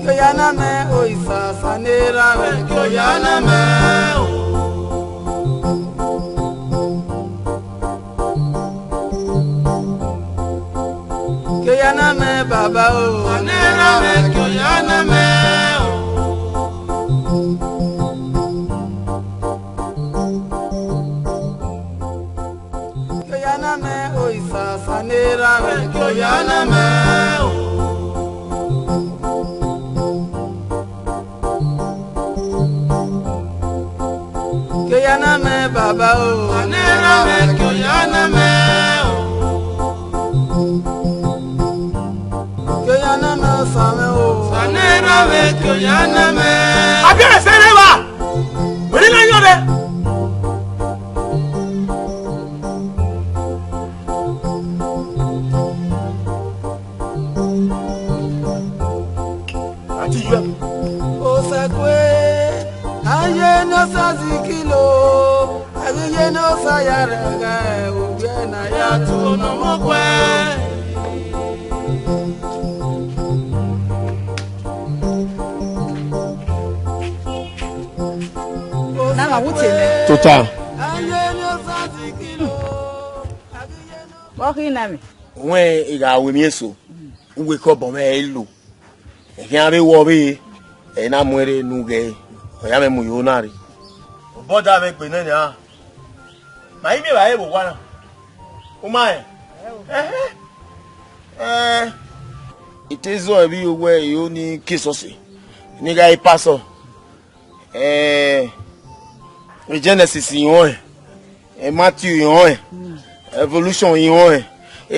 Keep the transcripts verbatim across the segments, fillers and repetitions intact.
Ke ya na mẹ, oisa, sa ne erha mwẹ, ke ya na mẹ o. Ke ya na mẹ, baba o. Sa ne erha mwẹ, ke ya na mẹ o. Ke ya na mẹ, oisa, sa ne erha mwẹ, ke ya na mẹ o. Ke ya na mẹ, baba o. Sa ne erha mwẹ, ke ya na mẹ o. Ke ya na mẹ, osa mwẹ o. Sa ne erha mwẹ, ke ya na mẹ. Abia ẹsẹ rẹ wa. Wẹrẹ na yọ rẹ. Àti yọ. Osakue, aye ne osa zikilo, aye ne osa ya rẹgẹ, ovbi ẹna ya tu nọmọkue. Na ma wu tie mẹ. Tota. Vbọ khin na mẹ? Wẹ I gha ru emwi eso, uwu ekhọe obọ mwẹ ẹre I lo. Ẹkhian vbe wọ vbe, ẹ i na mu ẹre ne u ghẹ, ọ ya mwẹ mu yo na rre. Obọ da vbe egbe nẹ nian, ma i miẹn evbare vbe owa na. U ma rẹn? Ẹhẹn. Ẹn, I te zọ ẹvbo owẹ iro ni ke esọsi, ne I gha re pastor. Eh, Genesis i rẹn, eh, Matthew i rẹn, Revelation i rẹn, eh,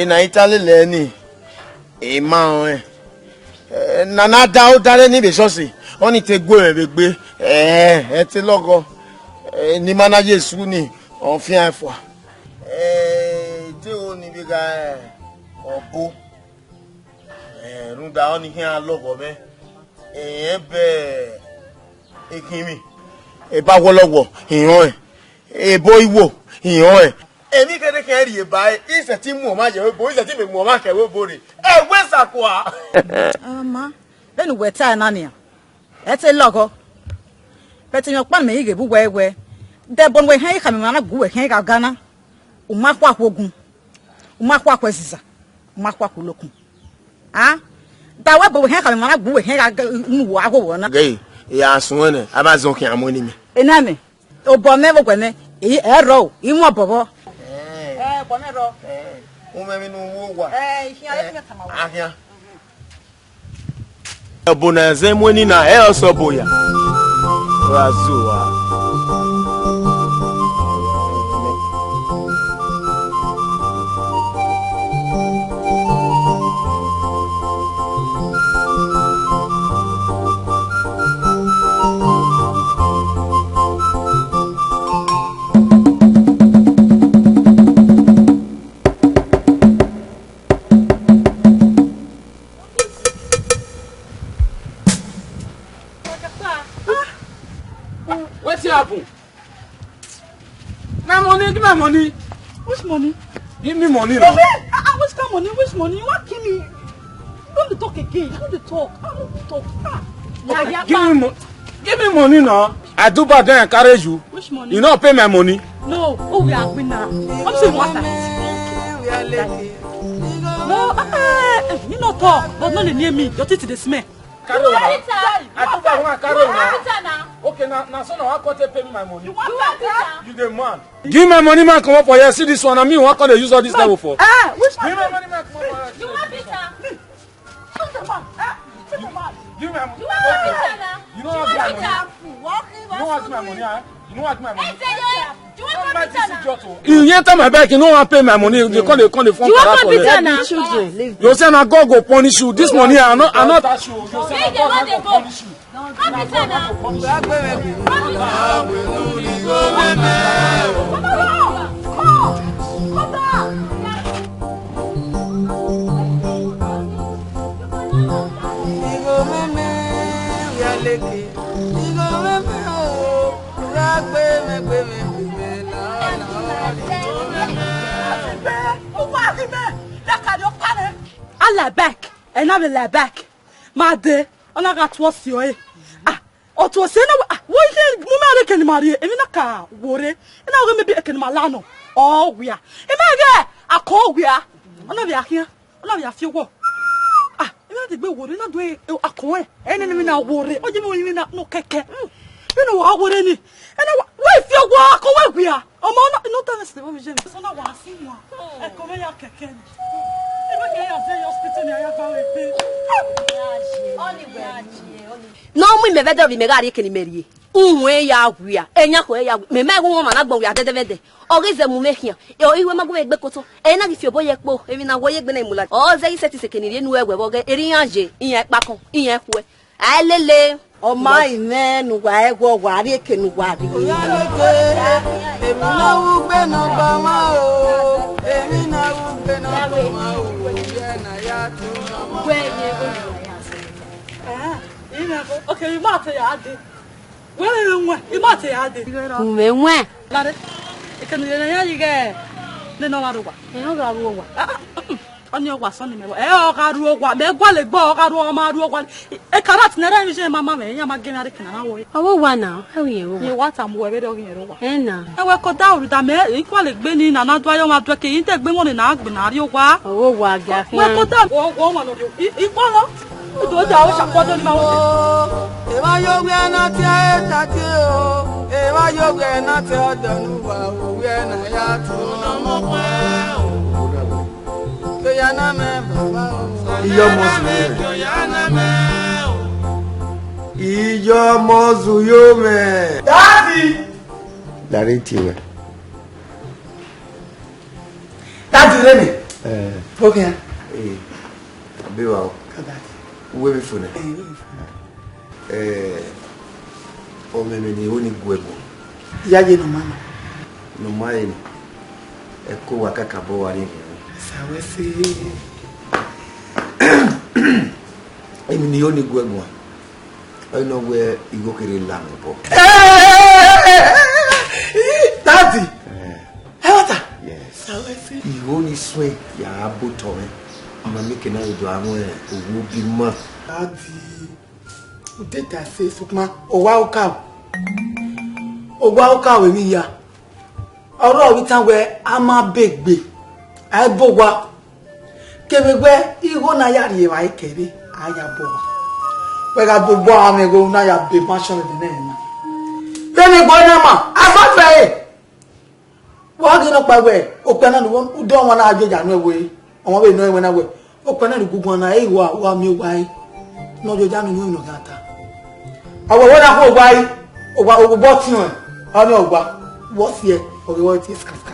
ena i ta lele ẹre ni, eh, ma rẹn. Eh, nana da odare ni vbe esọsi, ọnii te gu mwẹ vbe egbe, eh, ẹ te lọghọ, eh, ne ima na ye su ni, ọ fian fua. Eh, deghẹ ni vbe gha, eh, ọbo. Eh, rhunmwuda ọnii khian lọghọ mwẹ, eh, ebe ekhinmwi, ebe awọlọghọ i rẹn, ebe iwo i rẹn. Emwi kherhe khian rhie ba ẹre, I sẹtin mu ọmwa ye ẹvbo ebo, I sẹtin vbe mu ọmwa ke ẹvbo ebo rre. Ẹ wẹ sakua. Ama, vbene uwẹ ta na nian, ẹ te lọghọ. But emwi ọkpa ne mẹ i ghe vbe uwẹ wẹ, de ẹbọ ne uwẹ hẹn i khama emwa na gu uwẹ khian gha ga na, u ma khua khuo gun. U ma khua khuo ẹziza, u ma khua khuo lokun. A da wẹ ebe wẹ hẹn khama emwa na gu uwẹ hẹn gha ga unu uwa gho wọ na. Ghe, I ra suẹn nẹ, a ma zọn khian mu eni mẹ. Ena mẹ, obọ mẹ vbe owa mẹ, ẹ rrọọ, I mwẹ obọ vbọ. Ẹ, obọ mẹ rrọọ. Ẹ, u mwẹ emwi ne u ru owa. Ẹ, I khian, ẹ, I khian tama wẹ. A khian. Ẹbo ne a zẹ mu eni na, ẹ ọsẹ ọbo ya. Ra zo a. Wetin happen? My money, give my money. Which money? Give me money now. Ah, ah, which kind money? Which money? You wan kill me? You don dey talk again. You don dey talk. Ah, you don dey talk. Ah. Yaya, give me mo-, give me money now. I do bad, then I carry you. Which money? You no pay my money. No, oh, we are winner. Come see what that. No, ah, ah, eh, you no talk, but no dey near me. Your teeth dey smell. Carry una. I do bad, una carry una. Okay, now, now so now I come take pay me my money. You want better? You dey mad. Give my money, man, comot for here. See this one, na me wan come dey use all this level for. Ah, which one? Give my money, man, comot for here. You want better? Give me, give me. You want better now? You don't want my money. You don't want my money, huh? You don't want my money. Hey, Teye, you want better now? You enter my bag, you no wan pay my money. You come, dey come, dey form. You want better now? Children, leave. You say na God go punish you. This money, I no, I no. You say na God go punish you. Come inside now. Come inside. I lie back, and I will lie back. My day. Ọ na gha tuọ si ọre. Ah, ọ tuọ si na, ah, wẹ ike mu mẹ rre eke ne ima rrie, emwi na ka wo rre. Ena ọghe maybe eke ne ima la nọ, ọ wia. Ima ghe akọ wia. Ọ na vbe a khian, ọ na vbe a fi owo. Ah, emwi na degbe wo rre, na do akọ ẹn. Ene ne emwi na wo rre, ọ ye emwi na nọ kẹkẹ. Vbene wa wo rre ni, ena wa, wẹ fi owo akọ wẹ wia. Ọmọ na, no time se wo je. So na wa si wa. E ko me ya kẹkẹ ni. E ba ke ya ze hospital ni, a ya gba wẹ pe. Ne ọ mu imẹ vbe ẹdẹ, ovbi mẹ gha rrie eke ne imẹ rrie. Uhunmwu ya wia, eyan khọe ya wia. Mẹ ma gu ọmwa na gbọn wia dẹdẹvẹdẹ. Ọ ghi zẹ mu mwẹ khian. E, iwe ma gu mwẹ egbe koto. Ẹ na ghi fi obọ ye kpo. Emwi na wẹ ye egbe na mu ladian. Ọ zẹ ghi sẹtin sẹ eke ne I rhie ne uwẹ wẹ vbe ọghe, erriọ iran ye, iran kpakọn, iran khuẹ. A lele. Ọ ma i mwẹ ne uwa ẹghẹ, ọ wa rrie eke ne uwa rrie. Emwi na wu gbe ne ọ gba mwa o, emwi na wu gbe ne ọ gba mwa o, ovbi ẹre na ya tu ọmọ. Ah, okay, I ma te ya dee. Wẹ rẹn mwẹ, I ma te ya dee. U mwẹ wẹn. Lare, eke ne u rhie ne iran yi ghẹ, nene ọ gha rre owa. Ẹ, ọ gha rre owa. Ah, ah, mm, ọni ọ wa sọ ni mẹ. Ẹ, ọ gha rre owa. Mẹ gualọ egbe, ọ gha rre owa, ọ ma rre owa. E karat nẹ rẹ vbe iye mama mwẹ, iran ma gẹ mwẹ rre eke na na wọọ. Ọ vbe owa na, ẹ wi rẹn vbe owa. Rẹn wa tama uwẹ vbe ẹdẹ ọ ghi rre owa. Ẹ na. Ẹ wẹ kọda, rhunmwuda mẹ, I gualọ egbe ni na na do ayọ mwa do ẹke, I te gbe ẹmwẹ ni na gbe na rrie owa. Ọ vbe owa gia khian. Wẹ kọda, wẹ, wẹ ọmwa nọ rrie, I, I gualọ. Udo da o shakpọdọ ni ma wo. Evba yo wẹ na tie eta tie o, evba yo wẹ na tie ọdọ ne uwa o, wẹ na ya tu ọmọ kpẹ o. Ke ya na mẹ baba o. Iye ọmọ zun yo mẹ. Iye ọmọ zun yo mẹ. Daddy! Daddy tie wẹ. Daddy rẹ ni. Eh. Okay. Eh. Abe wa o. Ka daddy. Uwe mi fo nẹ. Eh, uwe mi fo nẹ. Eh, ọmọ mwẹ ni, ọ ni gu ẹre guan. Iyayi ne ọ ma nọ. Ne ọ ma rẹn ni. Ẹko wa kakabọ wa rhie. Sa wẹ se. Emwi ne I ho ni gu ẹre guan, ọ i nọ wẹ igho kherhe la mwẹ obọ. Daddy! Eh. Ẹmwata? Yes. Sa wẹ se. Igho ni suẹn ya bu otọ mwẹ. Ima mieke na vbe do a mwẹ owa obi ima. Daddy, u te ta ẹse, sokpan owa okaro. Owa okaro emwi hia. Ọrọre ọ vbe tan wẹ a ma be egbe, a i bọ owa. Kevbe wẹ igho na ya rhie evbare kẹre, a ya bọ owa. Wẹ gha do bọ a mwẹ igho na ya be mansion vbe nẹ na. Vbene igho na ma, a gba fẹre. Wa ghi nọkpa wẹ, okpia na ne u do ọmwa na ghe ya nuẹn wẹ, ọmwa vbe nọ ẹmwẹ na wẹ, okpia na ne u gu guan na, ẹ i wa, wa miẹn owa ẹre. Ne ọ yọ ya nu nuẹn ne ọ khian ta. A wẹ wẹ na khuẹ owa ẹre, owa, obọ tiọnrẹn, ọ ni owa, wẹ ọ siẹ, ọ ghe wẹ ọ tie skaska.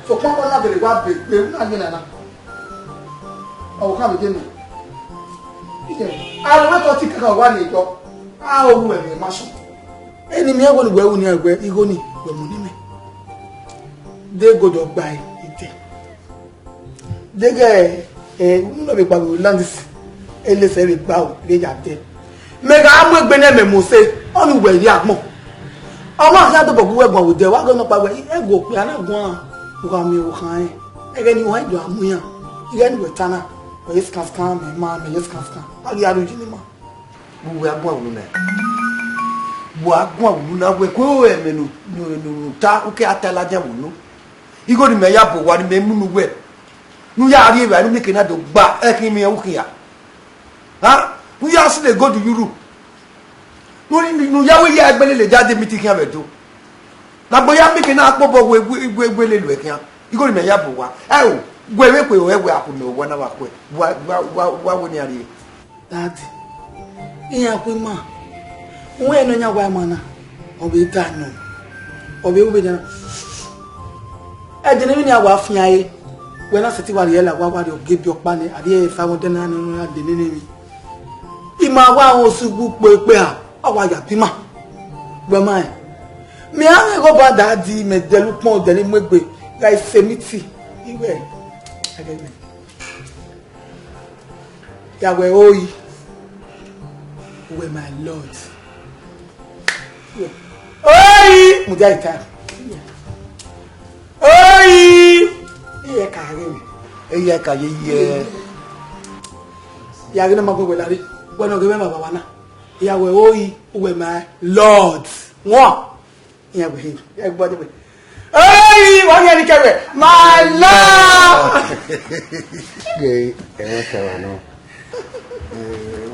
Sokpan ọ na gele wa be egbe, u na ye nana. Ọ kha vbe je nẹ. Aro wẹ ke ọ ti kaka wa rhie yọ, a ru ẹmwẹ mansion. Eni miẹn wẹ ne uwẹ ru nian wẹ igho ni wẹ mu ne imẹ. De gold ọ gba ẹre, I dẹ. Deghẹ, eh, unu nọ vbe gba vbe Landis, elese vbe gba o, vbe ya dẹ. Mẹ gha mu egbe nẹ mẹ mu ose, ọni uwẹ rrie agbọn. Ọmwa khian dobọ gu wẹ guan vbe odẹ, wa ghe nọkpa wẹ, ẹguọ okpia na guan, u gha miẹn vbe okhan rẹn. Ẹghẹ ne uhan do a mu iran, ighẹ ne uwẹ ta na, wẹ ye skanskan, mẹ ma, mẹ ye skanskan. A ghi a ru yi ni ma. Vbe uwẹ a guan unu na? Vbe a guan unu na wẹ, ke ẹmwẹ ne u, ne u, ne u ta, u ke a ta ladian vbe unu. Igho ne imẹ ya bọ owa ne imẹ mu ne uwẹ, ne u ya rri evbare ne u mieke na do gba ẹkhin imiẹn ukhin ra. Ha? Ne u ya sẹ gold ye uru. Ne u, ne u ya wẹ ya egbe lele jade miti khian vbe Ẹdo. Ne agbọn ya mieke na kpobọ wẹ, wẹ, wẹ, wẹ lele uẹ khian. Igho ne imẹ ya bọ owa. Ẹo, wẹ vbe kue, wẹ, wẹ a khu mẹ owa na vbe a khuẹ. Wa, wa, wa, wa wẹ ne a rrie. Daddy, iran khu ima. Uwẹ ne ọ yan wa ima na, ọ vbe da nọ. Ọ vbe ru vbe da nọ. Ẹdẹ ne emwi ni a wa fian re, wẹ na sẹtin wa rhie la, wa, wa rhie ọghe ebi ọkpa nẹ, a rhie esa vbe odẹ na ne ọ ya de nene emwi. Ima wa rẹn osu gu kpekpe a, ọ wa ya bi ima. Wẹ ma rẹn. Mẹ a mwẹ igho ba daddy, mẹ dẹle ukpọn, dẹle imuegbe, gha sẹ miti. Iwẹ, ẹgẹgẹ. Ya wẹ oi. Wẹ my lord. Oi, mudia ita. Oi. Iye ka ghe mi. Iye ka ye ye. Ya ghe na ma gbe wẹ lare. Wẹ ne ọ ghe mwẹ ma vbe owa na, I ya wẹ oi, uwẹ ma lord. Wọn. Iran wẹ he, everybody wẹ. Hey, wa ghi ẹre kẹrẹ, my love. Ghe, ẹ wẹ kẹrẹ nọ. Ẹ,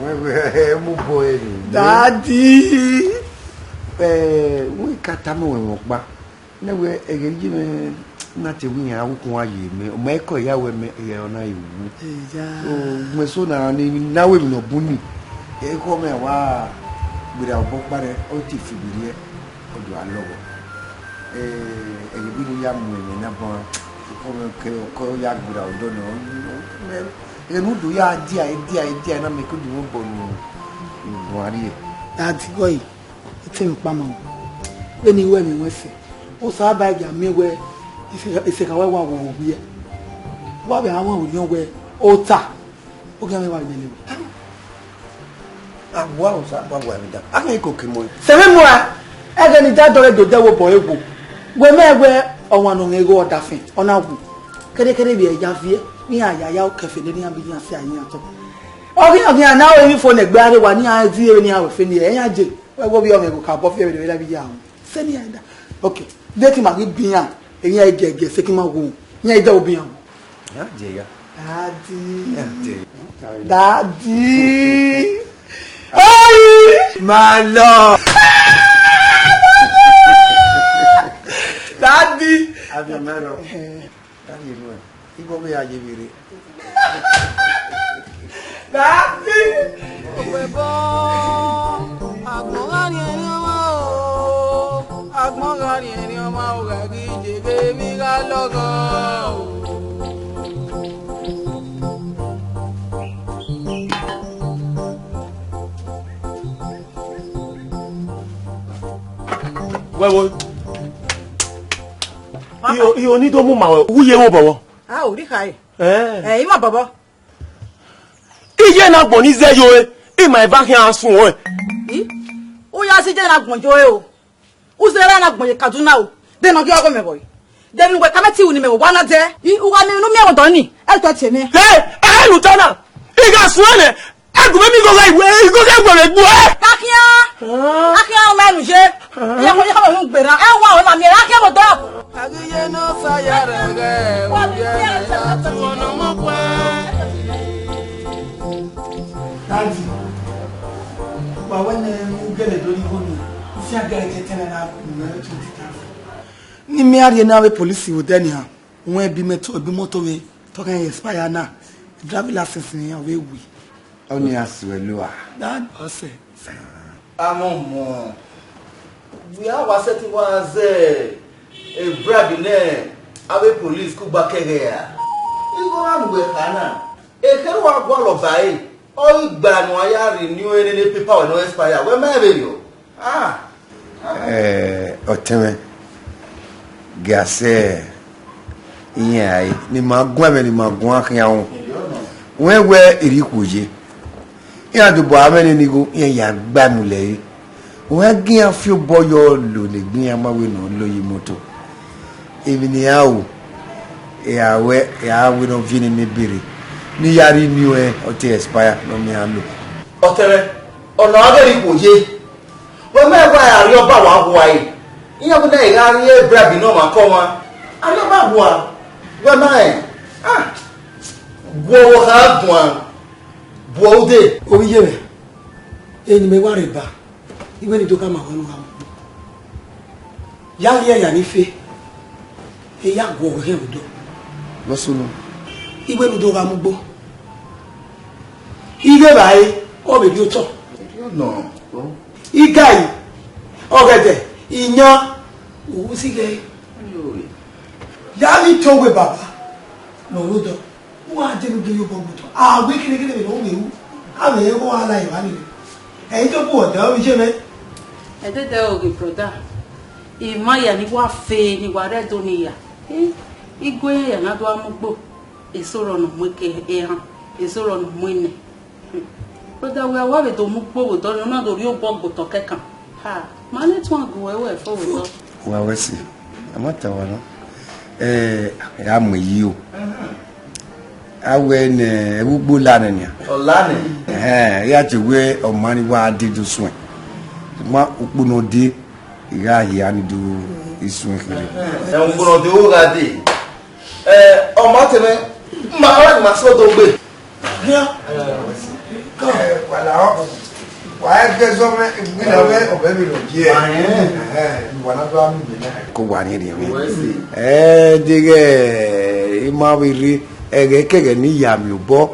wẹ, wẹ, ẹ mu bọ ẹ ni. Daddy. Ẹ, wẹ ka tama wẹ mwẹ ọkpa. Ne wẹ, ẹghẹ ye mwẹ na te wẹ iran ukun a ye mẹ, ọ ma kọ ya wẹ mẹ, ẹghẹ ọ na ye wu. Eya. O, mwẹ so na ni na wẹ emwi ne ọ bun ni. Ekhọe mwẹ wa gberra obọ ọkpa rẹ, ọ te fi gberriẹ. Ọ do a lọghọ. Eh, ẹghẹ vbene u ya mu ẹmwẹ na bọ, ọkọ mwẹ ke, ọkọ ya gberra odọ nọ, ọ, ọ, ẹghẹ ne u do ya dia, dia, dia na mẹ ke u do mwẹ obọ ne u guan rrie. Daddy, gọe, etẹn mwẹ kpama o. Vbene I ru ẹmwẹ ruẹn sẹ, Osanobua gia miẹn wẹ, ise, isekha ruẹ wa wo vbe owiẹ. Wa vbe a wan orhiọn wẹ, ota, oghian mwẹ wa vbe nene wẹ. A wa Osanobua wa vbe da. A ghi ko ke mọ. Sẹ vbe muẹn, ẹghẹ ne I da dọlẹ do dẹ vbe obọ ẹvbo. Wẹ mẹ wẹ ọmwa ne ọ mwẹ igho ọdafẹn, ọ na wu. Kẹdẹkẹdẹ vbe ya viẹ, ne iran ya ya okẹfe ne iran bi iran si a iran tọ. Ọghe ọghe iran na ru emwi fo ne ẹgbẹe a rre wa ne iran zẹ vbene iran ru fe ne iran ya je. Wẹ wo vbe ọmwẹ ẹvbo ka obọ fi ẹvbo vbe da vbe ya ru. Sẹ ne iran da. Okay. De te ima ghi bi iran, iran i giẹgiẹ, sẹ ke ima wu. Iran i da obi iran. Ya je ya. Daddy. Ya je. Daddy. Hey, my love. Daddy. Abi mẹ lọ. Eh. Daddy, no. Igho vbe a ye vbe rre. Daddy. Agbọn gha rhiẹnrhiẹn ọmwa o, agbọn gha rhiẹnrhiẹn ọmwa o, gha ghi ye ghe emwi gha lọghọ o. Wẹ wo. Iyo, iyo ni do mu ma wẹ, u ye wo bọbọ. A o ri khae. Eh. Eh, ima bọbọ. Iye na gbọn ni zẹ yo e, ima eva khian sun ọe. I? U ya si iye na gbọn yo e o. U zẹ ra na gbọn ye Kaduna o. De ne ọ ghi ọghọ mẹ vbọ. De ne uwẹ ka mẹ te ru ne mẹ vbe owa na dẹ. I, u gha miẹn emwi ne u miẹn vbe odọ ni, ẹ i tuẹ tie mwẹ. Hey, ẹ nu ta na. I gha suẹn nẹ. Ẹ gu mwẹ miẹn igho gha iwe, igho gha iwe vbe gbuẹ. Kakhian. Kakhian, u ma ru ye. Iye ko ye ka vbe unu gberra. Ẹ wa, u ma miẹn, kakhian vbe odọ. A ghi ye ne ọ sa ya rẹghẹ, u ye ne a tu ọnọ mọ kue. Daddy, wa wẹ ne u gele do ni igho ni, u fian gele ke tẹn na na twenty thousand. Ne imẹ a rhie ne avbe police vbe odẹ nian, wẹ bi mẹ to, bi moto mwẹ, to kan expire na, driving license mwẹ ọ vbe wi. Ọnii a suẹn lua. Dad, ọsẹ. Amọmọ, wẹ a wa sẹtin wa zẹ e bribe nẹ avbe police kugba kẹghẹ ra? Igho na ne uwẹ kha na, ekherhe uwa gualọ ba ẹre, ọ ghi gba ne uwa ya renew nene paper wẹ ne ọ expire, wẹ ma vberriọ? Ah! Eh, ọtẹn mwẹ, gia sẹ iran rae, ne ima guan ẹmwẹ ne ima guan khian ru. Wẹ wẹ irhi ikhuo ye, iran dobọ a mwẹ nene igho, iran ya gba mu lẹ ẹre. Uwẹ ghi iran fi obọ yọ lo ne egbe iran ma wẹ ne ọ lo ye imoto. Emwi ne iran ru, ẹre a wẹ, ẹre a wẹ ne ọ viọ ne mẹ bere, ne I ya renew ẹn, ọ te expire ne ọ miẹn iran lo. Ọtẹn mwẹ, ọna ọ ghe ne ikhuo ye. Wẹ ma wa Arriọba wa hua ẹre. Iran wẹ na gha rhie bribe ne ọmwa ke ọmwa. Arriọba hua. Wẹ ma rẹn. Ah. Guọghọ kha guan. Buẹ ude. Ovbi iye mwẹ, eni mẹ wa rre ba, iwẹ ni do khama wẹ ne u gha mu ugbo. Ya rhie ẹre ya ni fe, e ya guọghọ ẹre vbe odọ. Vbọ sunu? Iwẹ ni do gha mu ugbo. Ighe evbare, ọ vbe rhie otọ. Nọ. Igai, ọghẹdẹ, iyan, u ru si ghẹ. Ya vbe to wẹ baba, ne ọ rre odọ. U gha dee ne u gbe ye obọ gbe otọ. A wẹ kherhe kherhe vbe ne ọ wẹ ru. A vbe rẹn igho a la evba ni rre. Ẹ i do bu ọdẹ ọ vbe iye mwẹ. Ẹdẹdẹ oghe brother, ima ya ni wa fe ne wa rre Ẹdo ni ya. Eh, igue ya na do a mu ugbo, eso rọ nọ mu eke ehan, eso rọ nọ mu enẹ. Brother, wẹ a wa vbe do mu ugbo vbe odọ ni, ọ na do rhie obọ gbe otọ kẹkan. Ha, ma ne tuan gu ẹre wẹ fo vbe odọ. Wa wẹ si, a ma ta wa na. Eh, a mu eyi o. A wẹ ne ẹvbo ugbo la nẹ nian. Ọ la nẹ. Ẹhẹn, ya te wẹ ọ ma ni wa dee do suẹn. Ma ukpo ne ọ dee, I gha hia ni do i suẹn kherhe. Ẹhẹn, ukpo ne ọ dee, ọ gha dee. Ẹ, ọ ma te mwẹ, ma, ọ ni ma sẹ odogbe. Hia. Ẹ, wala ọ. Wa ẹgbẹ zọ mwẹ, igbinna mwẹ, ọ vbe vbe lọ gie. Ẹhẹn. Ẹhẹn, wa na do a mu igbinna. Ko wa ni rhie mwẹ. Wẹ si. Ẹ, deghẹ, I ma vbe rre, ẹghẹ kẹghẹ ne I ya miẹn obọ,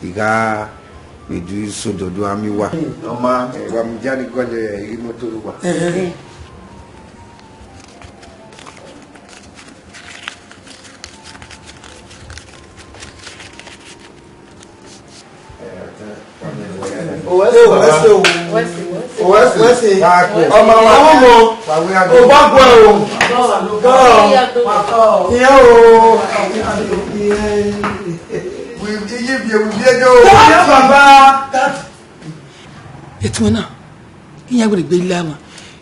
I gha vbe do sẹ odọ do a miẹn uwa. Ọ ma. Ẹ, wa mu dia ni gọlẹ, I ghi mu otọ rre uwa. Ẹhẹn. Owẹ se, owẹ se o. Owẹ se. Ọmọ wa, ọmọ, obọ guẹ o. Iye o. Iye baba. Etuẹn na, iran wẹrẹ egbe la mwa.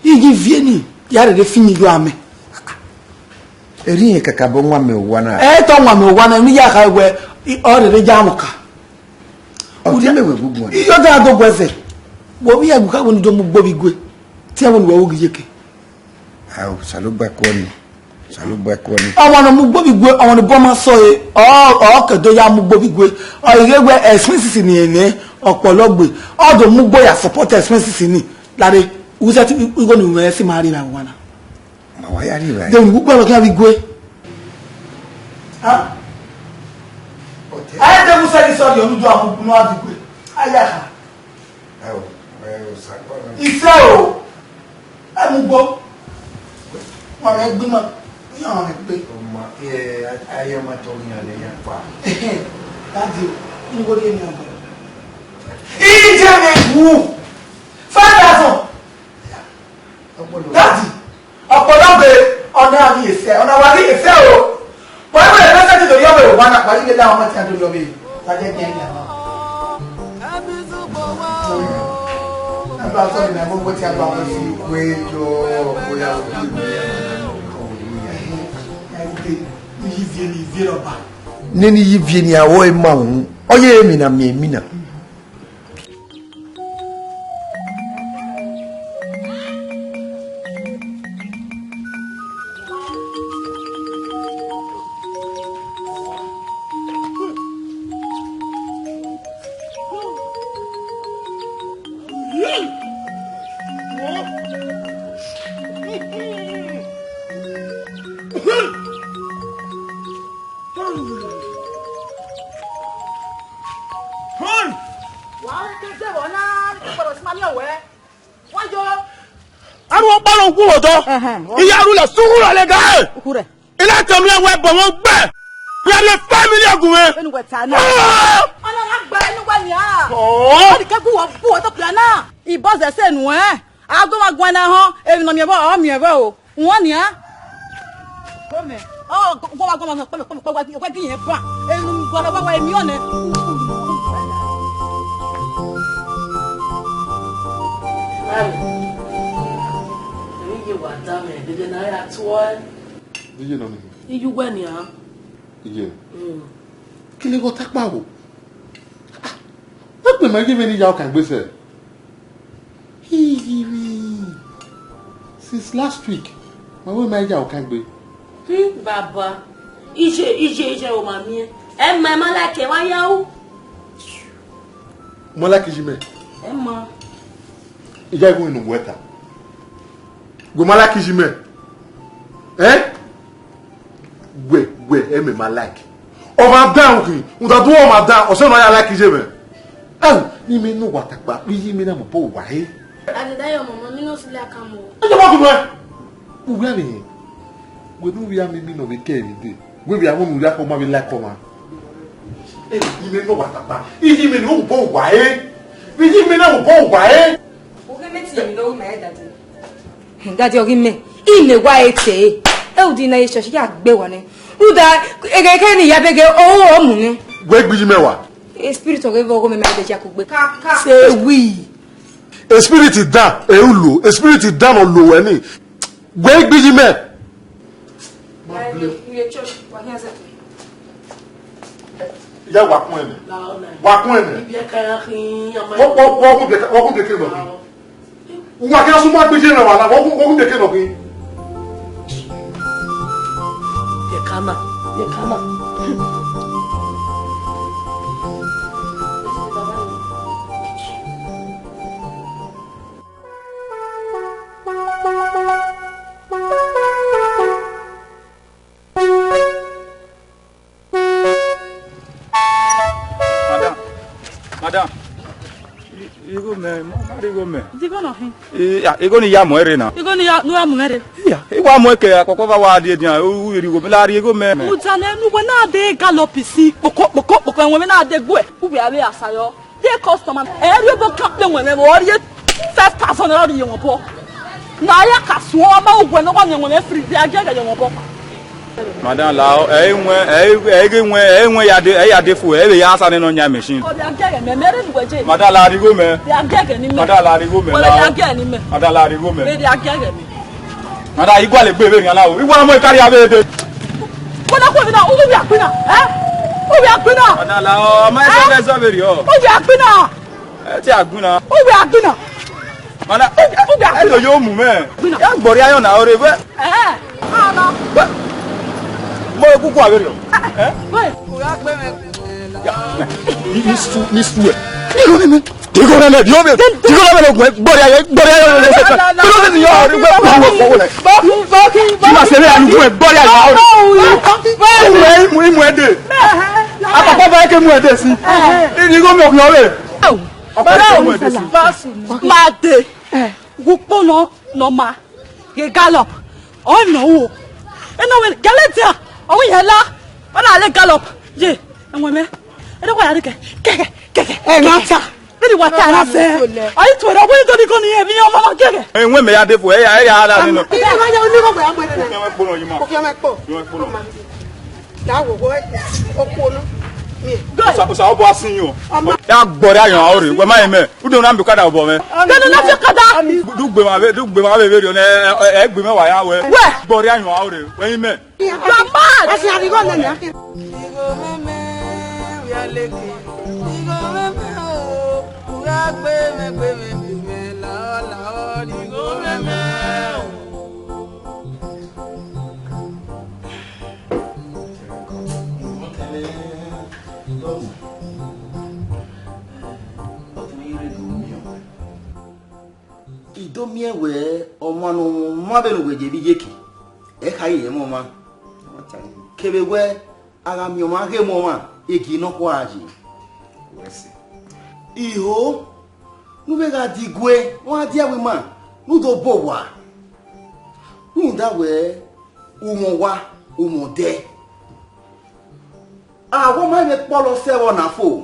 Iye ivie ni, ya rherhe fi yin yọ amẹ. Erriọ kakabọ wan mẹ owa na. Ẹ tọ wan mẹ owa na, ne I ya kha wẹ, ọ rherhe ya mwẹ ọka. Ọ tie mẹ wẹ gu guan. Iyọ da do guẹ zẹ. Wo vbe ya gu kha wẹ ne u do mu ugbo vbe igue. Te iran wẹ ne uwẹ ru ghi yeke. Ao, Osanobua kuọ ni. Osanobua kuọ ni. Ọmwa ne ọ mu ugbo vbe igue, ọmwa ne obọ ma sẹ ọre, ọ, ọ ke do ya mu ugbo vbe igue. Ọ i ghe wẹ expenses ni ẹnẹ, ọkpọlọ gbe. Ọ do mu ugbo ya support expenses ni. Lare, u sẹ te igho ne u mwẹ si ma rri vbe owa na. Ma wa ya rri vbe. De unu kpọlọ khian vbe igue. Ha? Ẹ de mu sẹ ni sọrri, ọnu do a mu unu a vbe igue. A ya kha. Ẹ o, ẹ o, Osanobua. Isẹ o. Ẹ mu ugbo. Wọn rẹ gbima. Iran rẹ gbe. Ọmọ, ẹ, ayé ọmọ tó yàn lè yàn pa. Dadi, n wo de ni ọgbẹ. Ije me wu. Five thousand. Dadi, ọpọlọ gbe, ọna ghi ese, ọna wa ghi ese o. Wẹ wẹ message do yọ vbe wa na, wa ghi lele ọmọ ti a do yọ vbe. Wa je gbẹn ya. Aba sọ ni mo ti a ba mo si kue yo, ko ya o. Ivie ni, ivie ọba. Nene iye ivie ni a wẹ ma unu. Ọ ye emwi na miẹn emwi na. Wa te de vbọ na, te kpọrọ si ma miẹn wẹ. Wa yo. Anu ọkpa nọ wu odọ. Ẹhẹn. Iye anu lẹ sughu rọ le ga. Ukhu rẹ. Ilẹ tọ miẹn wẹ bọ wọn gbẹ. Wẹ le family ọgumẹ. Enu wẹ ta na. Ọ! Ọna gha gbe enu wẹ nia. Ọ! Ọ di kẹ gu wọ gu wọ to kpia na. Ibọzẹ sẹ nuẹn. A gu ma guan na họn, emwi ne ọ miẹn vbọ, ọ miẹn vbọ o. Wọn nian. Gọmẹ. Ọ, gua wa gua ma kpẹmẹ kpẹmẹ kpẹmẹ wa gi yẹn ban. Enu gua na wa wa emi ọnẹ. Mami, emwi ye wa dan mẹ, dede na ya tuẹ. Iye nọ ni. Iye uwẹ nian. Iye. Mm. Kí ni kò tá pa wò? Ah, wọ́n pè mí kí mi ní ìyá ọkàn gbèsè. Iye mi. Since last week, ma wẹ ma ìyá ọkàn gbé. Hmm, baba. Iye, iye, iye o ma mi. Ẹ ma, ẹ ma like wa ya u. Mo like iye mẹ. Ẹ ma. Ìyá ìwé inú wẹta. Wẹ ma like iye mẹ. Eh? Wẹ, wẹ, ẹ mẹ ma like. Ọ ma dan okhin, u da du ọ ma dan, ọ sẹ nọ ya like iye mẹ. Ẹhun, ne imẹ ne uwa takpa, iye imẹ na mu obọ uwa he. Adeda yọ mama, mi no si like am o. Ẹ jẹ ma gunnu ẹ. Uwẹ vbe yẹn. Wẹ ne u vbe a miẹn emwi ne ọ vbe kẹ ẹre dee. Wẹ vbe a mu ne u ya kọ ma vbe like ọmwa. Ẹ, imẹ ne uwa takpa, iye imẹ na mu obọ uwa he. Iye imẹ na mu obọ uwa he. Uwẹ mẹ ti yẹ mi lọ ru mẹ dade. Dadi ọ ghi mẹ, imẹ wa e te. Ẹ u di na ye church ya gbe wa nẹ. Rhunmwuda, ẹghẹ kẹ ne I ya bẹghe, ọ mu nẹ. Wẹ gbe iye mẹ wa. E spirit ọghe vbe ọghe mẹ ma de ya kugbe. Kaka. Se wi. E spirit dan, e u lo. E spirit dan ọ lo wẹ ni. Wẹ gbe iye mẹ. Uye church, wa hian zẹ. Ya wa kun ẹnẹ. Wa kun ẹnẹ. Ibiẹka ya khin, ama. Wọ, wọ, wọ kun ibiẹka, wọ kun ibiẹka nọ khin. Uwa kẹ suma gbeje na wa na, wọ kun, wọ kun ibiẹka nọ khin. Ibiẹka na, ibiẹka na. Madam, madam, I- igho mẹ, ma ma rhie igho mẹ. Di igho nọ khin? Iya, igho ni ya mu ẹre na. Igho ni ya, ne u ya mu ẹre. Iya, I wa mu ẹke akpọkọ va wa die dian, u vbe rhie igho mẹ, la rhie igho mẹ. Mudia nẹ, ne uwẹ na de gallop si, kpoko, kpoko, kpoko, ẹwẹn mwẹ na de gbuẹ. U vbe a vbe asa yọ. Dear customer, ẹ ri obọ kan kpe wẹn mwẹ, ọ rhie five thousand naira rhie wẹn obọ. Na ya ka suẹn, ọ ma uwẹ ne ọ wa miẹn wẹn mwẹ free, de a gie ẹghẹ ye wẹn obọ. Madam, la, ẹ i wẹn, ẹ i, ẹ i ghi wẹn, ẹ i wẹn ya de, ẹ ya de fu, ẹ vbe ya sa nene ọyan machine. Ọ de a gie ẹghẹ mẹ, mẹ rre nu wẹ je. Madam, la rhie igho mẹ. De a gie ẹghẹ ni mẹ. Madam, la rhie igho mẹ, wẹ la. De a gie ẹghẹ ni mẹ. Madam, la rhie igho mẹ. Wẹ de a gie ẹghẹ mẹ. Madam, I gualọ egbe vbe rhian na o. I wa mu ekari avbe ede. Wẹ na khuẹmwi na, u vbe a gbinna, ẹ? U vbe a gbinna? Madam, la, ọ ma ẹsẹ vbe ẹzọ vberriọ. U vbe a gbinna? Ẹ te a gbinna. U vbe a gbinna? Madam, u vbe a gbinna? Ẹ do yo mu mẹ. Gbinna. Ya gbọrria yọ na ore vbe. Ẹ, a na. Mo kuku avberriọ. Ẹ? Wẹ. Ya, ni, ni su, ni su ẹ. Ni ko ni. Digo na mẹ, digo mẹ, digo na mẹ, gbọrria ye, gbọrria ye, gbọrria ye. Digo na mẹ, digo na mẹ, gbọrria ye. Ima sẹ vbe anu gbọrria ye. Mu, mu, mu ẹdẹ. Apapa ba ke mu ẹdẹ si. Digo mẹ, ọkùnrin ọvẹ. Ọkùnrin ọvẹ mu ẹdẹ si. Ma de. Wu kpo nọ, nọ ma. Ghe gallop. Ọ nọ wo. Eno wẹ gẹlẹ dia. Ọ wi yẹ la. Ọ na le gallop. Ye, ẹwọn mẹ. Eno wa ya de kẹ. Kẹkẹ, kẹkẹ. Ẹ, ma ta. Vbene wa ta na sẹ. Ọ i tuẹ rẹ, wẹ i do ni ko ni emwi ọmọ ma gẹgẹ. Ẹwẹn mẹ ya de fo, ẹ ya, ẹ ya la nínú. Ẹ ma ya ni ko ya mọ ẹdẹ. Kí ọmọ ẹ kpọnọ yìí ma. Kí ọmọ ẹ kpọ. Kí ọmọ ẹ kpọnọ ma. Ya wo wo, ọkọ nọ. Mie. Osa, osa, ọbọ asin yìí o. Ọmọ. Ya gbọrẹ ayọn ore, wẹ ma yẹn mẹ. Udo na mbukada ọbọ mẹ. Gẹdẹ na fi ọkada. Du gbe ma vbe, du gbe ma vbe vbe riọ nẹ, ẹ, ẹ, ẹ gbe mẹ wa ya wẹ. Wẹ. Gbọrẹ ayọn ore, wẹ yẹn mẹ. You're mad! Ẹ ṣe àríwá lẹ́nu àkẹ́. I do miẹn wẹ ọmwa ne ọ mwẹ ọmwa vbene uwẹ ye vbe iyeke, ẹ kha ye mwẹ ọmwa. Kevbe wẹ a gha miẹn ọmwa ghe mwẹ ọmwa, egi nọkhua a ye. Iho, ne u vbe gha digue, ọ gha dia wẹ ima, ne u do bọ owa. Rhunmwuda wẹ, u mwẹ owa, u mwẹ odẹ. A wẹ ọ ma vbe kpọlọ sẹ vbe ọna fo,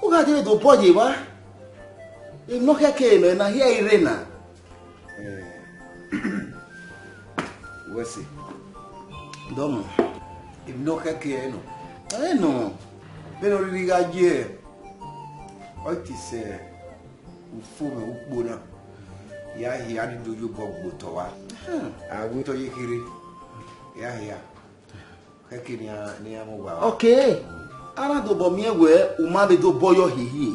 u gha dee do bọ ye evba. Emwi ne ọ khẹke mẹ na hia i rre na. Wẹ sẹ. Dọmọ. Emwi ne ọ khẹke ẹre nọ. Ẹre nọ. Vbene ọ rhirhi gha ye, ọ te sẹ ufomwẹ ukpo na. Ya hia ni do ye obọ gbe otọ vba. A wẹ otọ ye kherhe. Ya hia. Khẹke ne iran, ne iran mu owa. Ok, a na dobọ miẹn wẹ u ma vbe dobọ yọ hiehie.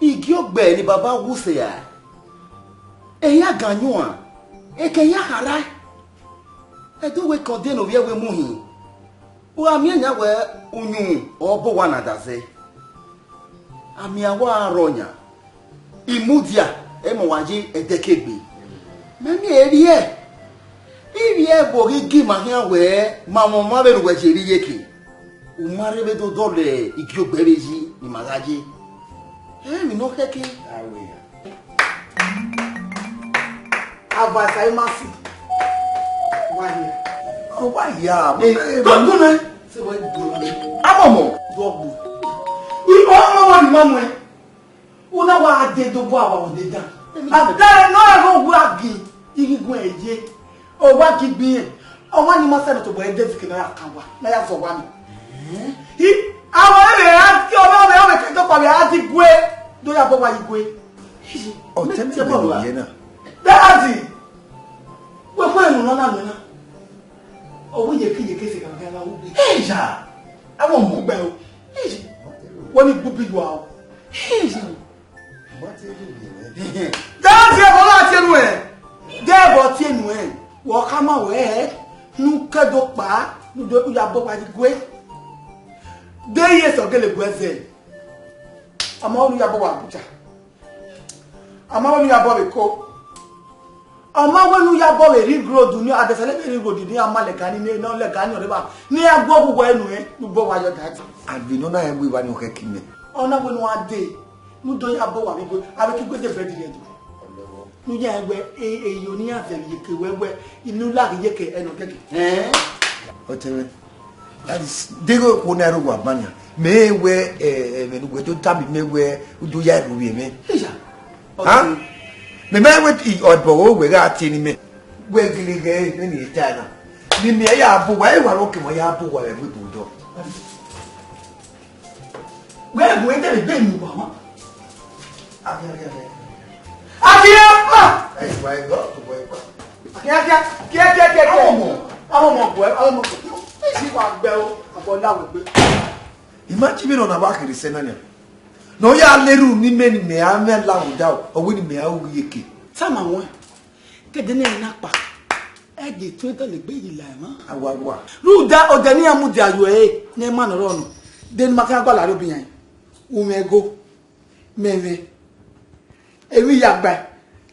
Igiọgbẹ ne baba wu sẹ ra, ehian gan yuan, eke ehian kha ra. Ẹdẹ uwẹ kan de ne ovbi ẹvbo mu hin. U gha miẹn yan wẹ uyunmwu ọ bọ owa na da zẹ. A miẹn a wa rrọọ yan, I mudia, ẹ ma wa ye ẹdẹkegbe. Mẹ miẹn erriẹ, I vbiẹ ẹvbo ghi gi ima khian wẹ ma mwẹ ọmwa vbene uwẹ ye vbe iyeke. U ma rre vbe do dọlọ igiọgbẹ vbe yi ne ima gha ye. Ẹ, emwi ne ọ khẹke. Avasa ima si. Wa hia. Ọ wa hia. Dọkun nẹ. Sẹ wẹ do. Amọmọ. Dọgbu. I ọmọ wa ni ma muẹ. Una wa de do bọ awa ode dan. Adare nọ ẹre owa gi ighigun ẹre ye. Owa gi gbiẹn. Ọwa ni ma sẹ ne tobọ ẹdẹ zike na ya kan wa. Na ya zọ wa ni. I awa ẹre a ti ọmọ ọmọ ọmọ kẹtọ pa vbe a di gue. Do ya bọ wa yi gue. Ọtẹ mi bẹrẹ yẹ na. Daddy! Wẹ khuẹ unu nọ na nọ na. Ọ wẹ iyeke iyeke sẹ kama kẹra wu. Eya! Awọ mọ. Gbẹ o. Wẹ ni gbubi yua o. Hey! Dẹ tie ẹbọ na tie nuẹn. Dẹ ẹbọ tie nuẹn. Wẹ ọ khama wẹ, ne u ke do kpa, ne u do ya bọ wa yi gue. De iye sẹ ọ gele gue zẹ. Ama unu ya bọ wa Abuja. Ama unu ya bọ vbe Eko. Ọ ma wẹ ne u ya bọ vbe Ring Road, ne a dẹsẹ lẹ vbe Ring Road, ne a ma lẹga ni, ne ọ lẹga ni ọre evba, ne a gu ọghughọ ẹre nuẹn, ne u bọ wa yọ da. Agbọn nọ na rẹn wẹ evba ni ọ khẹke imẹ. Ọ na wẹ ne u gha dee, ne u do ya bọ wa vbe igue, avbe ke igue de bread rẹ do. Ne u ya rẹn wẹ, e, eyo ne iran zẹ vbe iyeke wẹ, wẹ, inu la ghi iyeke ẹnọ kẹkẹ. Ẹn? Ọtẹn mwẹ. That is, deghẹ okhuo na rre owa ban nian, mẹ rẹn wẹ, eh, ẹmwẹ ne uwẹ do tama mẹ wẹ u do ya rhie ovbi mwẹ. Iya. Ha? Mẹ ma wẹ i, ọ ẹbọ ọre uwẹ gha tie ne imẹ. Wẹ gele ghẹ, mẹ ni ta na. Ne imẹ ya bu uwa, e wa rọ ke ma ya bu uwa vbe ẹvbo ibudo. Wẹ bu ete vbe egbe enu uwa ma. Akia, akia, akia. Akia! Ah! Ẹ, wa ẹgbẹ, wa ẹgbẹ. Akia, akia, akia, akia, akia, akia. Àwọn ọmọ, àwọn ọmọ ọgbọ ẹ, àwọn ọmọ ọgbọ ẹ, ẹ sì wá gbẹ o, àbọ̀ láwọ̀ gbé. Imagine me nọ na wa kere sẹ na nia. Nọ ya leru ni mẹ ni mẹ a mẹ la wo da o, ọ wẹ ni mẹ a ru iyeke. Sama wọn, kede ne na kpa. Ẹ je tu ẹdọ le gbe yi la ẹmwa. Awa wa. Rhunmwuda odẹ ne iran mudia yo ẹre ne ma nọ rọ nọ. De ne ma khian gua la rre obi iran. Umwẹ ego. Mẹmẹ. Emwi ya gba.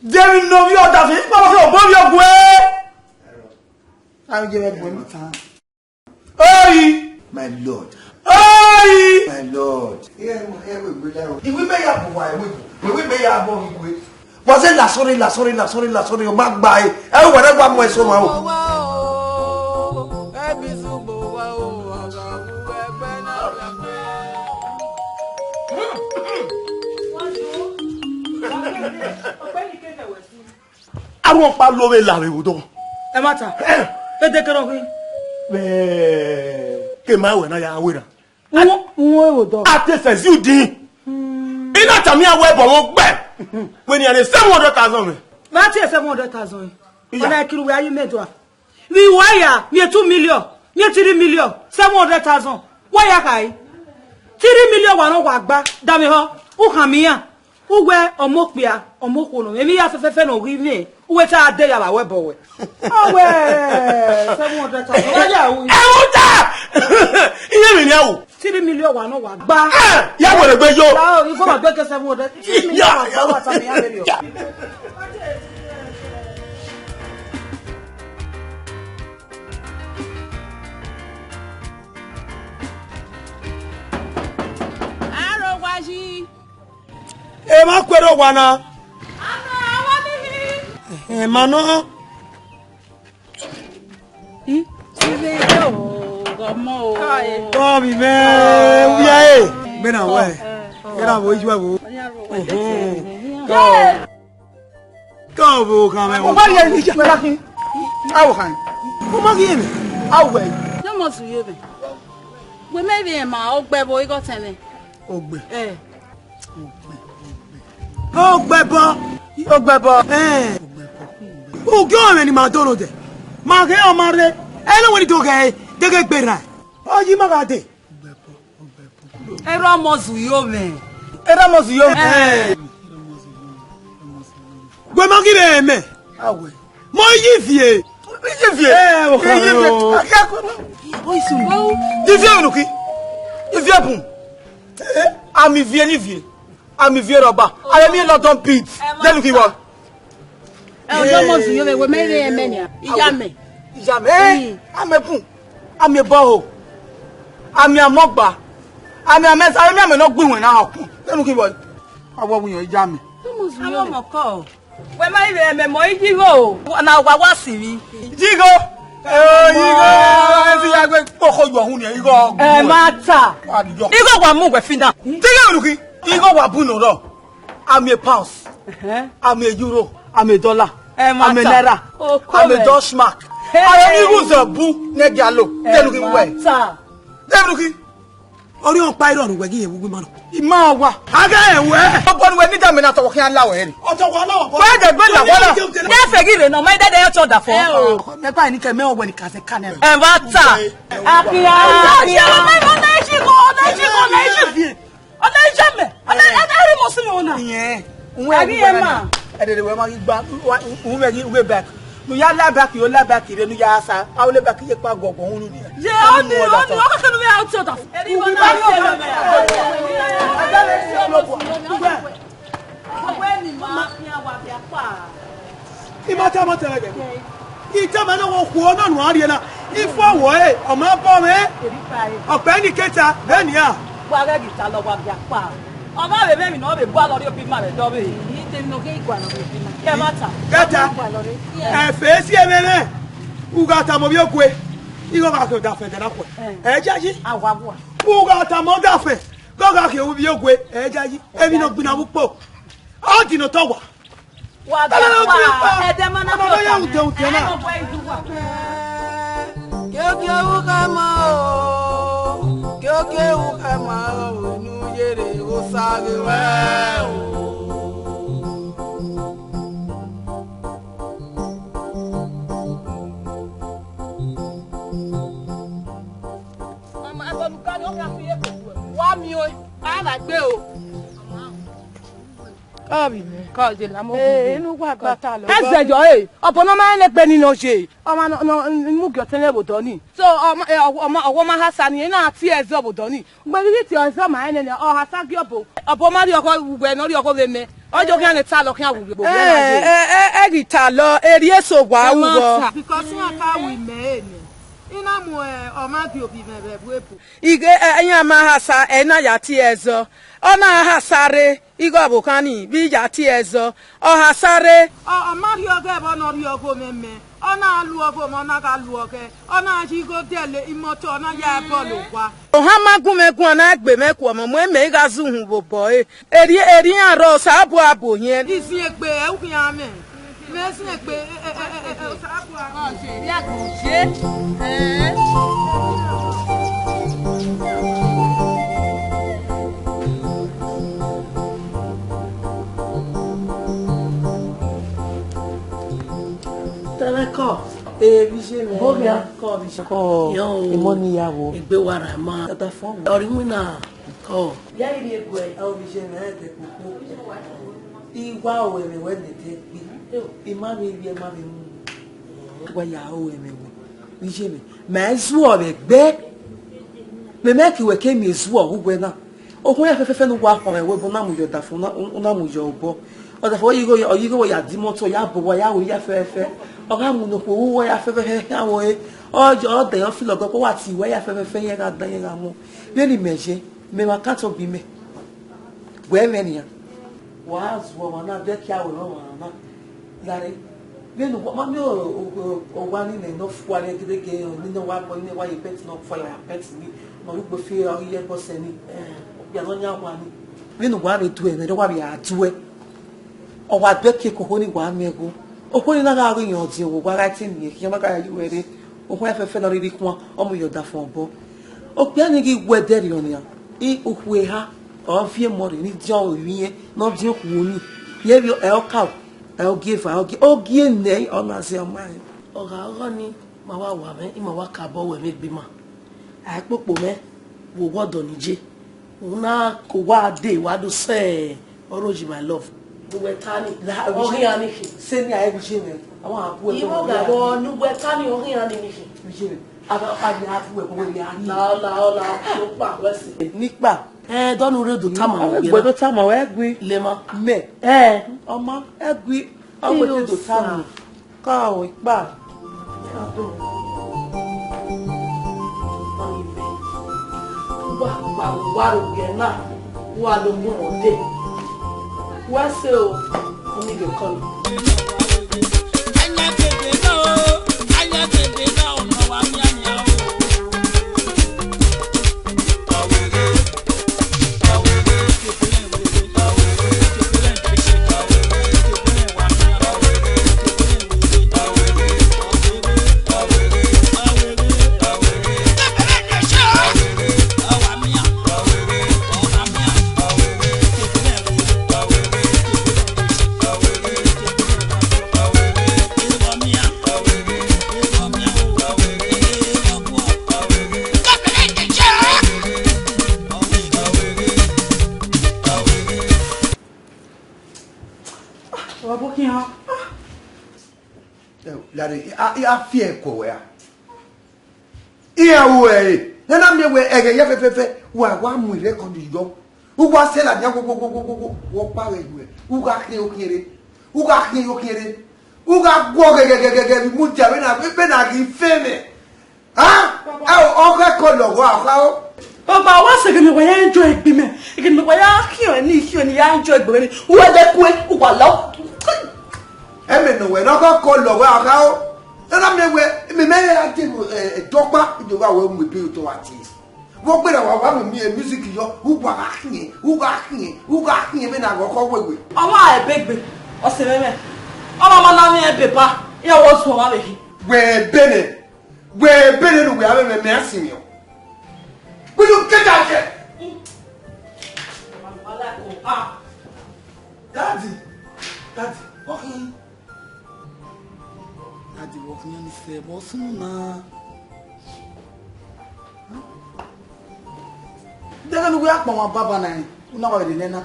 De emwi ne ovbi ọdafẹn ikpọlọ khe obọ ovbi ọgue. Avbe je mwẹ gbe emwi tan. Oi! My Lord. Oi! My Lord. Iwe mẹ ya bu wa, iwe, iwe mẹ ya bu iwe. Wa zẹ la sorry, la sorry, la sorry, la sorry, ọ ma gba e. Ẹ wẹ rẹ wa mu ẹso ma o. Arhuọkpa lo vbe la vbe vbe odọ. Ẹ ma ta. Ede kẹrọ khin. Vbe ke ma wẹ na ya wẹ ra. Uwon, uwon ewo dọ. A te fẹ zi udin. I na tama iran wẹ ẹbọ mwẹ ọgbẹ. Wẹ nian rre seven hundred thousand mẹ. Ma tie seven hundred thousand. Iya. Ọna kiri wẹ ayi mẹ dua. Vbe uwa ya, miẹn two million, miẹn three million, seven hundred thousand. Wa ya khai. Three million wa nọ wa gba, danmwehọ, u khama iran. Uwẹ ọmọ okpia, ọmọ okhuo nọ, emwi ya fẹfẹfẹ ne ọ ghi mwẹ, uwẹ te a de ya vbe ẹbọ wẹ. Ọ wẹ seven hundred thousand, wa ya ru. Ẹ wo ta! Iye mi ni ẹ wo. Three million wa nọ wa gba. Ẹ, ya wẹrẹ gbe yo. Ya o, igho ma gbe ke seven hundred. Three million wa gba, wa ta mi ya vberriọ. Aro wa yi. Emwa kuẹrẹ owa na. Ama, ama mihi. Emwa nọ. Ive yo, ọmọ o. Kọ vbe mwẹ, wia e. Gbe na wẹ. Gbe na vbe iju ẹvbo. Oho. Kọ. Kọ vbe okhan mwẹ. Mo ma rhie ni jẹ mẹ na khin. Awo khan. Mo ma rhie mwẹ. Awo. Ne mo su ye mwẹ. Wẹ mẹ vbe ma ọgbẹbọ igho tẹn mwẹ. Ogbe. Eh. Ogbẹbọ. Ogbẹbọ. Eh. Ugie ọmwẹ ne ima do nodẹ. Ma ghe ọma rre. Ẹ na wẹ ni do ghẹ, deghẹ gberra. Ọ yi ma gha dee. Erha ọmọ zu yo mwẹ. Erha ọmọ zu yo mwẹ. Eh. Wẹ ma ghi rre mẹ. Awe. Mo yi vie. Yi vie. Eh, o kha. Yi vie. Ivie nuki. Ivie bun. Eh, ami vie ni vie. Ami vie rọba. Ami mi London beat. De nuki wa. Ẹ, ọjọ mọ zu yo vbe wẹ mẹ rre ẹmẹ nia. Iya mẹ. Iya mẹ. Eh, amẹ bun. Ami bọho. Ami amọgba. Ami amẹ sa, ami amẹ nọ gbi wẹn na họkun. De nuki wa. Awọ wu yan iya mẹ. Ọmọ zu yo. Ọmọ kọ. Wẹ ma rre ẹmẹ mọ igho. Na wa wa sivbi. Igho. Eh, igho. Ẹ ti ya gbe kpokho yọ hun ni igho. Ẹ ma ta. Igho wa mu wẹ fi na. Tighe nuki. Igho wa bu nọ rọ. Ami pounds. Ẹhẹn. Ami euro. Ami dollar. Ẹ ma ta. Ami naira. Ami Dutch mark. Hey. Ami igho zẹ bu ne gia lo. De nuki wẹ. Ẹ ma ta. De nuki. Ọrọre ọkpa i rrọọ ne uwẹ ghi ye vbe uwu ima nọ. Ima wa. A gha rẹn wẹ. Ọbọ ne uwẹ ni da mẹ na tọghọ khian la wẹ re. Ọ tọghọ la wẹ. Wẹ de gbe la wala. Ne fẹ ghi rre nọ, ma i dẹdẹ yo tọ da fọ. Ẹ o. Mẹ kpa ni kẹ mẹ ọwẹ ni ka sẹ ka nẹ. Ẹ ma ta. Akia, akia. Ọna isi ko, ọna isi ko, ọna isi ko. Ọna iye mẹ, ọna, ọna ẹre mọ si mwẹ ọna. Iyẹn, uwẹ Ẹghi ghi gba ma. Ẹdẹdẹ wẹ ma ghi gba, u, u, u, uwẹ ghi, uwẹ back. Nu ya la back, yo la back rre, nu ya sa. A wo le back ye kpa gọgọ, unu ni. Ye, ọni, ọni, ọkọ kẹnu vbe a ọtọ da. Uwẹ ba yo. Uwẹ ni ma khian wa bia kpa. I ma tama tẹrẹ gẹ. I tama ne ọ khuo na nu a rhie na. I fo wọ ẹre, ọ ma bọ mwẹ. Ọkpẹ ni keta, vbenian. Wa ghẹ ghi ta lọ wa bia kpa. Ọ gha vbe mwẹ emwi ne ọ vbe gua lọ rrie obi ima vbe dọ vbe. Ẹ ma ta. Keta. Ẹ fe si ẹmwẹ mwẹ. U gha tama ovbi ogue. Igho gha khian ọdafẹn ẹdẹ na khuẹ. Ẹ yayi. A wa bua. U gha tama ọdafẹn. Gọgha khian ovbi ogue. Ẹ yayi. Emwi ne ọ gbinna vbe ukpo. Ọ di ne otọ wa. Wa da kpa, ẹdẹ ma na kota. Kiokiu khama o, kiokiu khama o, inu yere Osa ghe wẹ o. Wa miẹn ọẹn, a na gbe o. Kọvbi mẹ. Kọvbi la mo. Ee, inu wa gba ta lọ. Ẹzẹ yọ, e, ọbọ ne ọ ma rẹn ne egbe ni nọ ye. Ọmwa nọ, nọ, mu gie ọtẹn vbe odọ ni. So, ọmwa, e, ọmwa, ọmwa, ọmwa ha sa ni, na tie ẹzọ vbe odọ ni. Ugbẹn ghi tie ẹzọ ma rẹn nẹ, ọ ha sa gie ọbo. Ọbo ma rhie ọghọ vbe uwẹ ne ọ rhie ọghọ vbe mẹ. Ọ yo khian ne ta lọ khian wu vbe owa na ye. Ẹ, ẹ, ẹ ghi ta lọ, erriọ eso wa ru vbọ. Because iran ka ru imẹ rre nẹ, I na mu, e, ọmwa gie obi mwẹ vbe ẹvbo ebo. Ighe, e, iran ma ha sa, ẹ na ya tie ẹzọ. Ọ na ha sa rre. Igho ọvbokhan ni vbe I ya tie ẹzọ, ọ ha sa rre. Ọ, ọ ma rhie ọghẹ vbe ọ na rhie ọghọ mwẹ mẹ, ọ na lu ọghọ mwẹ, ọ na gha lu ọghẹ, ọ na ye igho dẹle imọto, ọ na ya ẹbọ la owa. Ohan ma gun mwẹ guan na gbe mwẹ ku ọmọ mu mẹ I gha zu uhunmwu vbe obọ ẹre. Erriọ, erriọ iran rrọọ, Osanobua bu ohiẹn. Iziengbe, ẹ u khian mwẹ. Mẹ si egbe, e, e, e, e, e, Osanobua. Ọ ye, ya gun ye. Ẹn. Tẹmwẹ kọ, e, vbe iye mwẹ. Bogha. Kọ, vbe iye. Kọ, yo, emọ ni ya vbo. Egbe wa ra ma. Dada fọn. Ọre iwinna, kọ. Ya rhie guẹ. Ọ, vbe iye mwẹ, ẹ dẹ kpokpo. I wa ru ẹmwẹ wẹ ne ẹdẹ gbe, I ma vbe rhie, ma vbe mu. Wa ya ru ẹmwẹ wẹ, vbe iye mwẹ, ma i zuọ vbe ẹgbẹ. Mẹ mẹ ke wẹ ke miẹn zuọ vbe uwẹ na. Okhuo ya fẹfẹfẹ ne uwa khọn mwẹ wẹ, ọ na mu ye ọdafẹn, ọ na mu ye obọ. Ọdafẹn ọ ye igho, ọ ye igho wẹ ya di imọto, ya bọ owa, ya ru ya fẹfẹfẹ. Ọ gha mu ne okhuo ru uwa ya fẹfẹfẹ khian vbe ore. Ọ, ọ dẹ yọ filo ọgọ, ọ wa tie uwa ya fẹfẹfẹ, iran gha dan, iran gha mu. Vbene imẹ ye, mẹ ma kan tọn gbe imẹ. Wẹ mwẹ nian, wa zuọ ọmwa na, vbe ẹkia wẹ ọmwa na. Lare, vbene uwa ma miẹn o-, o-, o-, owa ni nẹ ne ọ fua rre gedege, ni nọ wa bọ, ni nọ wa ye pet, ne ọ fua ya pet ni, ne ọ rhie ugbo fi, ọ ghi ye ẹbọ sẹ ni, okpia ne ọ yan owa ni. Vbene uwa vbe du ẹmwẹ, ne ọ wa vbe a duẹ. Ọ wa do ẹki ke okhuo ni wa miẹn ẹgho. Okhuo ni na gha ghi yan ọdiọn vbe owa gha te eni khian, ma gha ya ye uwẹ rre. Okhuo ya fẹfẹ ne ọ rhirhi khuan, ọ mu ye ọdafẹn obọ. Okpia ni ghi wẹ ẹdẹrriọ nian, I, ukhu eha, ọ viọ emọ rre, ne I diọn emwi irẹn, ne ọ diọn okhuo ni. Yevbe ẹ ọ ka, ẹ ọ gie eva, ọ gie, ọ gie nẹ, ọ na zẹ ọ ma rẹn. Ọ gha ọghọ ni, ma wa wa mwẹ, I ma wa ka obọ wẹ mwẹ egbe ima. A i kpokpo mwẹ, vbe owa ọdọ ni ye. U na ko wa dee, wa do sẹ ọrọre, my love. Vbe uwẹ ta ni, la, ọ khian ni khin. Sẹ ni a i vbe iye mwẹ, a wa bu ẹre. Igho gha vbọ ne uwẹ ta ni, ọ khian ni ni khin. Vbe iye mwẹ, a gha, a gha bu ẹre, wẹ ya ni. La, la, la, okpa, wẹ sẹ. Ni kpa. Ẹ, dọni u rre do tama wẹ. Egbe do tama wẹ, ẹ gui. Lema. Mẹ. Ẹ. Ọma, ẹ gui. Ọ wẹ te do tama. Ka o ikpa. Wa gba wa ro gẹ na, wa lo mu ọdẹ. Wa sẹ o, oni vbe kọ ni. Ẹ, lare, a, a fi ẹko wẹ a. Iran ru ẹre, ne na miẹn wẹ ẹghẹ ya fẹfẹfẹ, wa wa mu record yọ. U wa sẹ ladian wo, wo, wo, wo, wo, wo, wo kpa vbe yuẹ. U gha khian okhian rre. U gha khian okhian rre. U gha guọ ghẹghẹghẹghẹ vbe mudia vbe na, vbe na ghi fẹ mwẹ. Ha? Ẹ o, ọ ghẹ kọ lọghọ a kha o. Baba, wa sẹ ghe mẹ wa ya enjoy egbe mẹ. Ghe mẹ wa ya khian ni, khian ni ya enjoy egbe mẹ ni. U wa de kue, u wa la. Ẹmwẹ ne ọ wẹ ne ọ ghẹ kọ lọghọ a kha o. Ne na miẹn wẹ, mẹ mẹ ya dee, ẹ, dọkpa, Jihova wẹ mu ebe otọ wa tie. Vbe ọ gberra wa, wa mu mi, ẹ, music yọ, u wa gha khian, u gha khian, u gha khian, vbe na ghẹ ọkhọ wewe. Ọmwa ẹbe egbe, ọ sẹ mwẹ mwẹ. Ọmwa ma na mwẹ ẹbe ba, iran wẹ ọ zun ọmwa vbe khin. Wẹ ẹbe nẹ, wẹ ẹbe nẹ ne uwẹ avbe mwẹ mẹ a sinmwi ọ. Will you get out here? Daddy, daddy, okay. Daddy, vbe ọ khian ni sẹ, vbe ọ sunu na? Deghẹ ne uwẹ akpọnmwa baba na, u na wa vbe nẹ na.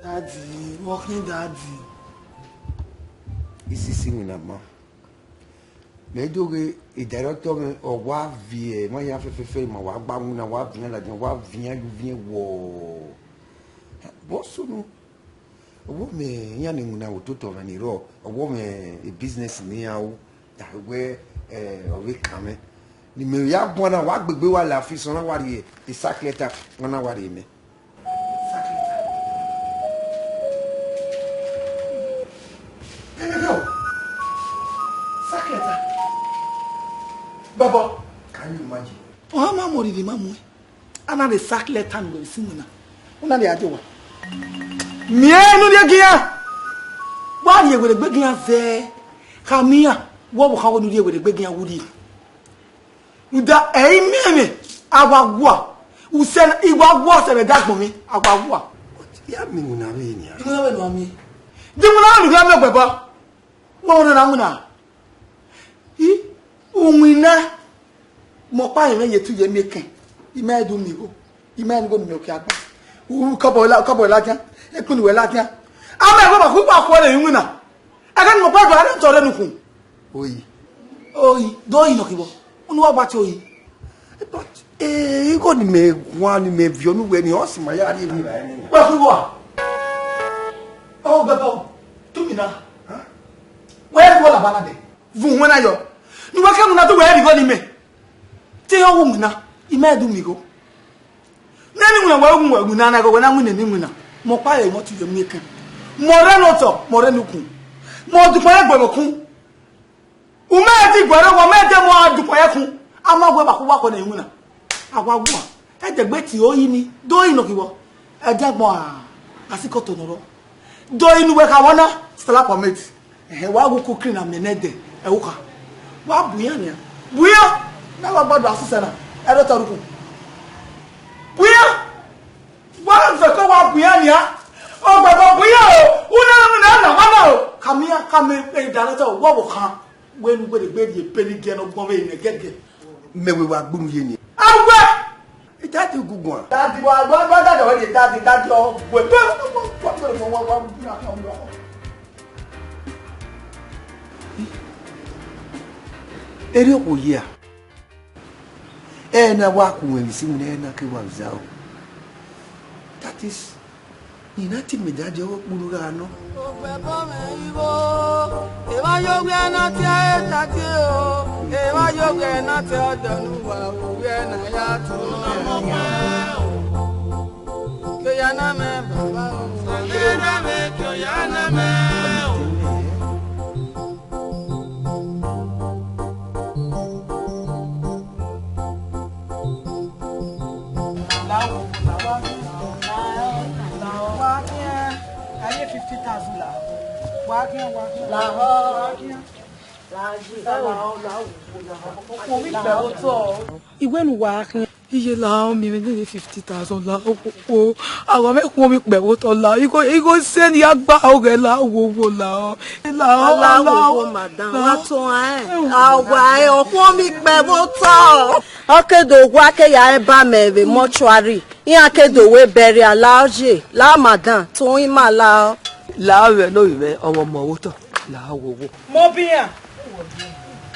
Daddy, vbe ọ khian daddy? Isisi winna ma. Mẹ do ghe director mwẹ, ọ wa viẹ, ma ya fẹfẹfẹ, ma wa gba winna, wa vian ladian, wa vian ye uviẹn wọọ. Vbe ọ sunu? Ọvbokhan iran ni winna vbe ototọ mwẹ ni rrọọ, ọvbokhan e business ne iran ru, da wẹ, eh, ọ vbe kan mwẹ. Ne imẹ ya guan na, wa gbegbe wa la office, ọ na wa rhie e sackleta, ọ na wa rhie mẹ. Sackleta. Kẹmẹ kẹ o. Sackleta. Baba, can you imagine? Ọ ma mu orhiọn ma mu ẹn. A na rhie sackleta ne uwẹ vbe si iwinna, u na rhie a die owa. Miẹn ne u rhie gian. Wa rhie werriegbe gian zẹ, khama iran, wẹ ọvbokhan wẹ ne u rhie werriegbe gian wu rhie. Rhunmwuda ẹ i miẹn mwẹ, a wa gua, usẹ ne I wa gua, ọsẹ mwẹ da agbọn mwẹ, a wa gua. Ya miẹn iwinna vbe nian. Iwinna vbe ne uwa miẹn. De iwinna vbe ne u khian miẹn ọgbẹbọ? Wẹ ọnrẹn na winna. I, uwinna, mẹ ọkpa rẹn mwẹ ye tu ye miẹn ekẹn, I ma do miẹn igho, I ma rẹn igho ne imẹ okhian gba. U kọbọ la, kọbọ ladian, ekpunu wẹ ladian. A ma igho ma khu gba khuẹ rẹ iwinna. Ẹghẹ ne mẹ ọkpa do a rẹ otọ rẹ ne ukhun. Oyi. Oyi, do oyi nọ kevbọ. Unu wa gba tie oyi. But, eh, igho ne imẹ guan, ne imẹ viọ ne uwẹ ni, ọ si ma ya rhie emwi ra ẹnẹ. Wẹ khu igho a? Ọ, baba o, tu mi na. Wẹ khu igho laba na dẹ. Vun wẹ na yọ. Ne uwẹ ke mu na tu wẹ rhie igho ne imẹ. Te ọ wu winna, I ma do miẹn igho. Nene iwinna wẹ wu winna na, igho wẹ na winna ne iwinna. Mẹ ọkpa rẹn mwẹ tu ye miẹn ekẹn. Mẹ ọrẹ ne otọ, mẹ ọrẹ ne ukhun. Mẹ ọdukpọn ye gbe mwẹ ukun. U ma di guẹ rre, wẹ ma de mu a dukpọn ye kun. A ma wẹ ba khu wa kọ ne iwinna. A wa wu a. Ẹdẹgbe tie oyi ni, do oyi nọ kevbọ. Ẹdẹ agbọn a, a si kọtọ nọ rọ. Do oyi ne uwẹ kha vbọ na, slap on it. Ẹhẹn, wa wu ku clean amẹ nẹdẹ, ẹ u kha. Wa bu iran nian. Bu iran, na wa gbọdọ asisẹ na, ẹrọ tọrọ ukun. Bu iran. Wa zẹ ke wa bu iran nian. Ọgbẹbọ bu iran o, u na, u na, na, wa na o. Khama iran, khama e director, wẹ ọvbokhan. Wẹ ne uwẹ rhie egbe rhie ebe ni giẹ ne ọ gbọn vbe ne gẹgẹ. Mẹ wẹ wa gbunu ye ni. Awẹ! Daddy guguan. Daddy wa, wa, wa, daddy wa, daddy, daddy, ọ, wẹ, wẹ, wẹ. Erriọ okhuo ye a? Ẹ na wa ku mwẹ vbe isi mwẹ ne ẹ na ke wa vbe izaro. That is, ne I na te mẹ daddy ọghe okpunu gha nọ. Evba yo wiẹ na tie daddy o, evba yo wiẹ na tie ọdọ ne uwa, wiẹ na ya tu na mọ wẹ o. Ke ya na mẹ baba o. Ke ya na mẹ, ke ya na mẹ o. Lahọ, lahọ, lahọ, lahọ, wa khian. Aye fifty thousand lahọ. Wa khian, wa khian. Lahọ. Wa khian. Lahọ, lahọ, lahọ, lahọ. Okhuo mwẹ ikpẹvbo otọ. Iwẹ ne uwa khian. Iye lahọ, miẹn mwẹ nene fifty thousand lahọ, okhuo. Awa mwẹ okhuo mwẹ ikpẹvbo otọ lahọ. Igho, igho sẹ ne I ya gba oghẹ lahọ, wo, wo lahọ. Lahọ, lahọ, lahọ, wo, madam. Lahọ. Wa to ẹ. Awa ẹ, okhuo mwẹ ikpẹvbo otọ. Ọ ke do wa ke ya rẹn ba mẹ vbe mortuary, iran ke do wẹ burial, lahọ ye, lahọ madam, to ima lahọ. La vbe ne ovbi mwẹ, ọmwa ọmọ vbe otọ, la wo wo. Mọ bian.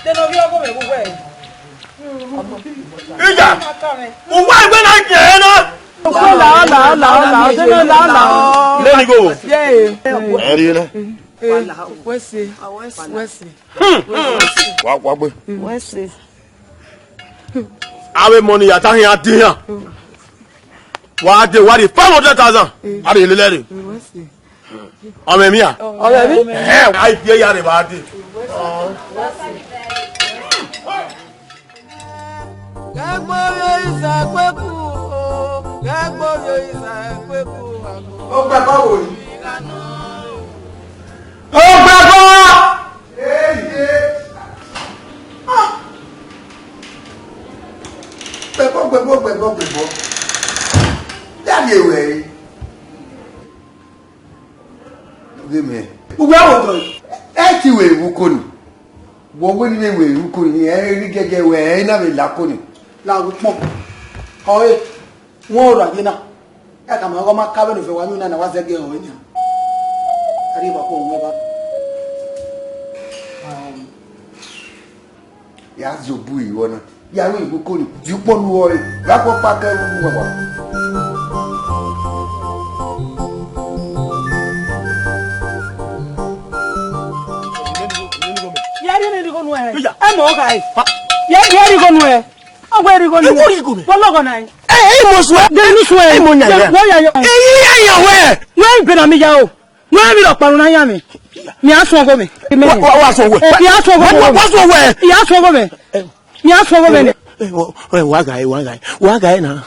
Te ne ọ ghi ọghe mwẹ vbe uwẹ. Ija, uwa egbe na gie na. Ọkọ la, la, la, la, ọdẹ na la, la. Leni go. Ye. Ẹ ri na. Eh, wẹ se, wẹ se. Wa, wa gbe. Wẹ se. Avbe money ya ta hin a di yan. Wa de, wa de five hundred thousand. A de lele re. Wẹ se. Ọmọ mi a? Ọmọ mi? Ẹ, a fi ya re ba de. Ghẹ gbe ovbi osa kpeku o, ghẹ gbe ovbi osa kpeku ago. Ó gbẹ bọ́ wò yìí. Ó gbẹ bọ́! Èyí. Gbẹbọ, gbẹbọ, gbẹbọ, gbẹbọ. Dàbí ewẹ rí. Oge mẹ. Uwẹ wo dọ? Ẹ ti wẹ wu ko ni. Wọ wẹ ni wẹ wu ko ni, ẹ ri gẹgẹ wẹ, ẹ na vbe la ko ni. La wu kpọn. Ọre, wọn ora ye na. Ẹ ka ma gọ ma ka vbe ne ovẹn wa yu na, na wa zẹgẹ ọre nia. A ri ba ko wọn ba. Ya zẹ obu iro na, ya ru igho ko ni, di ukpọn ne u rre, gha kpọkpa kẹ ru uwa wa. Ya rhie ne irigho nuẹn. Ẹ mọ gha e. Ya, ya irigho nuẹn. Ọ wẹ irigho nuẹn. Ẹ, irigho nuẹn. Wọ lọghọ na. Ẹ, ẹ, imo suẹ. De inu suẹn. Imo nya ya. Wọ ya yọ. Ẹ, ya ya wẹ. Wẹ ibe na mi ya o. Wẹ mi rọ kparun na ya mi. Mi a suẹn ọgho mẹ. Wa, wa, wa suẹn wẹ. Ẹ, mi a suẹn ọgho mẹ. Wa, wa suẹn wẹ. Mi a suẹn ọgho mẹ. Mi a suẹn ọgho mẹ. Ẹ, wa, wa gha ẹ, wa gha ẹ. Wa gha ẹ na.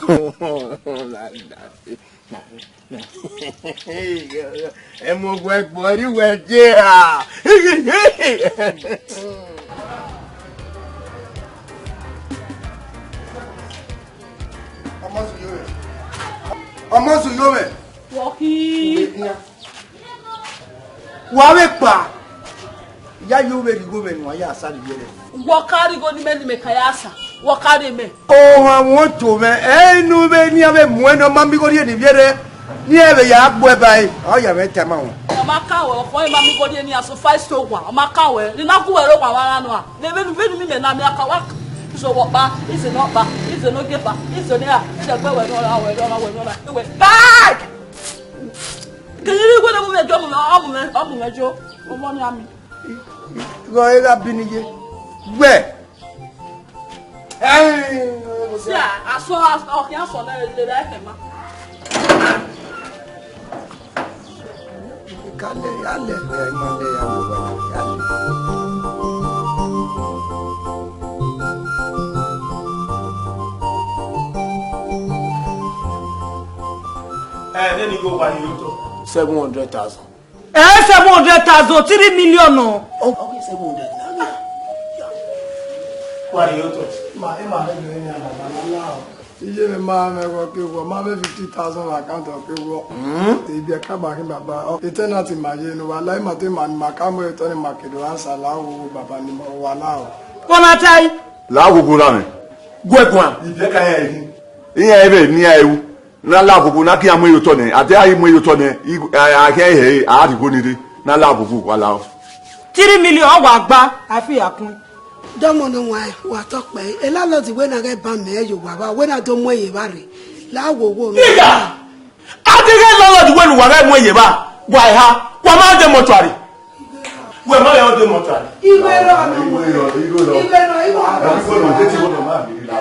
Ẹ mu wẹ gbọ ri wẹ je a. Ọmọ zu yo mẹ. Ọmọ zu yo mẹ. Wọ khin. Wa vbe kpa. Ya yo vbe righo mẹ ne uwa ya sa rhie rẹ. Wọ ka righo ni mẹ ni mẹ ka ya sa. Wọ ka rre mẹ. Ohan wọn to mwẹ, ẹ inu vbe ne iran vbe mu ẹn ne ọ ma miigho rhie ni vbiẹ rẹ, ne iran vbe ya gbuẹ ba ẹre, ọ ya mwẹ tama wọn. Ọ ma kan wẹ, ọfọn ima miigho rhie ne iran so fa iso owa, ọ ma kan wẹ, ne I na gu wẹ rre owa mwa na nua, ne vbene, vbene mi mẹ na, mẹ a ka wa izo wẹ ọkpa, izo ne ọkpa, izo ne ogieva, izo ne ra, izo ẹgbẹ wẹ ne ọ ra, wẹ ne ọ ra, wẹ ne ọ ra, wẹ. Kai! Kẹrẹ igho ne mu mwẹ jo, mu mwẹ, ọ mu mwẹ, ọ mu mwẹ jo, ọmọ ne a mi. Gọ e gha bi ni ye. Wẹ. Ẹn, sia, asọ, ọ khian sọ ne lele ẹkẹ ma. Ka lẹ ya lẹ, ya ma lẹ ya ma wa ya lẹ. Ẹ, nene igho wa ni otọ. Seven hundred thousand. Eh, seven hundred thousand, three million nọ. Oh, okay, seven hundred. Wa ni otọ. Ma, e ma he do ni a baba na la o. Iye mwẹ ma mwẹ vbe ke wọ, ma vbe fifty thousand vbe account ọ ke wọ. Hmm? Ebi ẹka ba khin baba, ọ, e tenant ma ye ne uwa la, ima te ma, ma ka mu etọ ni ma ke do answer la o, baba ni ma, uwa la o. Kona tai. La wo gun ra mẹ. Gu ẹ guan. Ibi ẹka ya yi. Iran ebe ni a ewu. Na la ogbogbo na khian mu ẹre otọ nẹ, a te a ghi mu ẹre otọ nẹ, I, a, a khian hẹ ẹre, a rhie igho ni rre, na la ogbogbo, wa la o. Three million ọ wa gba, a fi ya kun. Dọmọ ne wan, wa tọ kpẹ, landlord wẹ na ghẹ ban mẹ ye owa vba, wẹ na do mu ẹre ye evba rre, la wo wo nọ. Nigga, a deghẹ landlord wẹ ne uwa ghẹ mu ẹre ye evba, wa eha, wa ma dẹ mortuary. Wẹ ma ya dẹ mortuary. Igho rọ, igho rọ, igho rọ. Igho rọ, igho rọ. Igho rọ, igho rọ, ma mi la.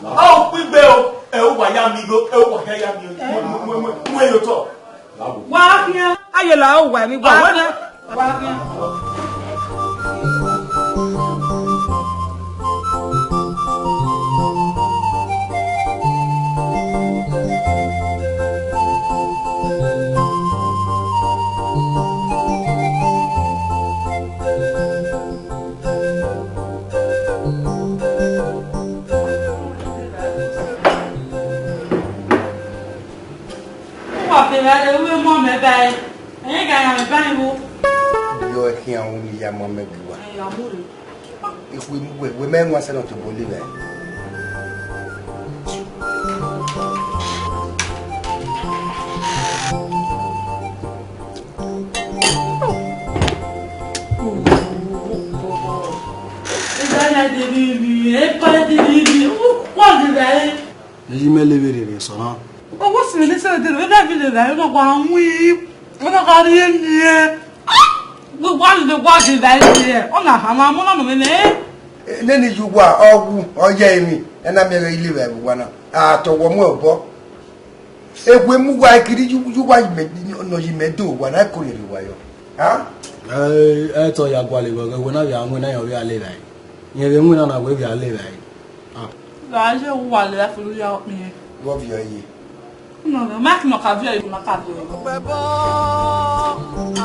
Ọ kpigbe o, ẹ u wa ya mi igho, ẹ u wa ya mi igho. Mu, mu, mu, mu ẹre otọ. Wa khian, aye la o wa mi wa. Wa khian. Uwa bẹghe ẹre, u vbe mu amẹ ba ẹre, ẹre gha ya mwẹ ba ẹre vbo? Yọ ẹkhian unu ya ma mẹ gbe uwa. Ẹ, ya mu rre. Ikhuo mu wẹ, wẹ mẹ wan sẹ ne ọ tobọ le vbe. Epa de vbe, wa de vbe. Eyi mẹ levbe rere sọ na. Ọwọ si vbe ne sẹ de vbe na vbe le ra, na wa wi, na ka rie ni. Wa le wa de vbe ni. Ọ na ha ma mo na no vbe nẹ. Nene iyuwa ọghu ọ ya emwi, ẹna miẹn ghẹ i le vbe uwa na. A tọ wọ mu obọ. Ewe mu uwa kiri yu- yu uwa yi mẹ, nọ yi mẹ do uwa na, ko rhie vbe uwa yọ. Ha? Ẹ, ẹ tọ ya gualọ vbe ọghẹ, wẹ na vbe a winna, irẹn vbe a le vbe a. Irẹn vbe winna na, wẹ vbe a le vbe a. Ah. Gha ye uwa le a fulu ya ọkpẹn. Vbọ viọ ye? No, no, Mike nọ ka viọ, nọ ka viọ. Ọgbẹbọ,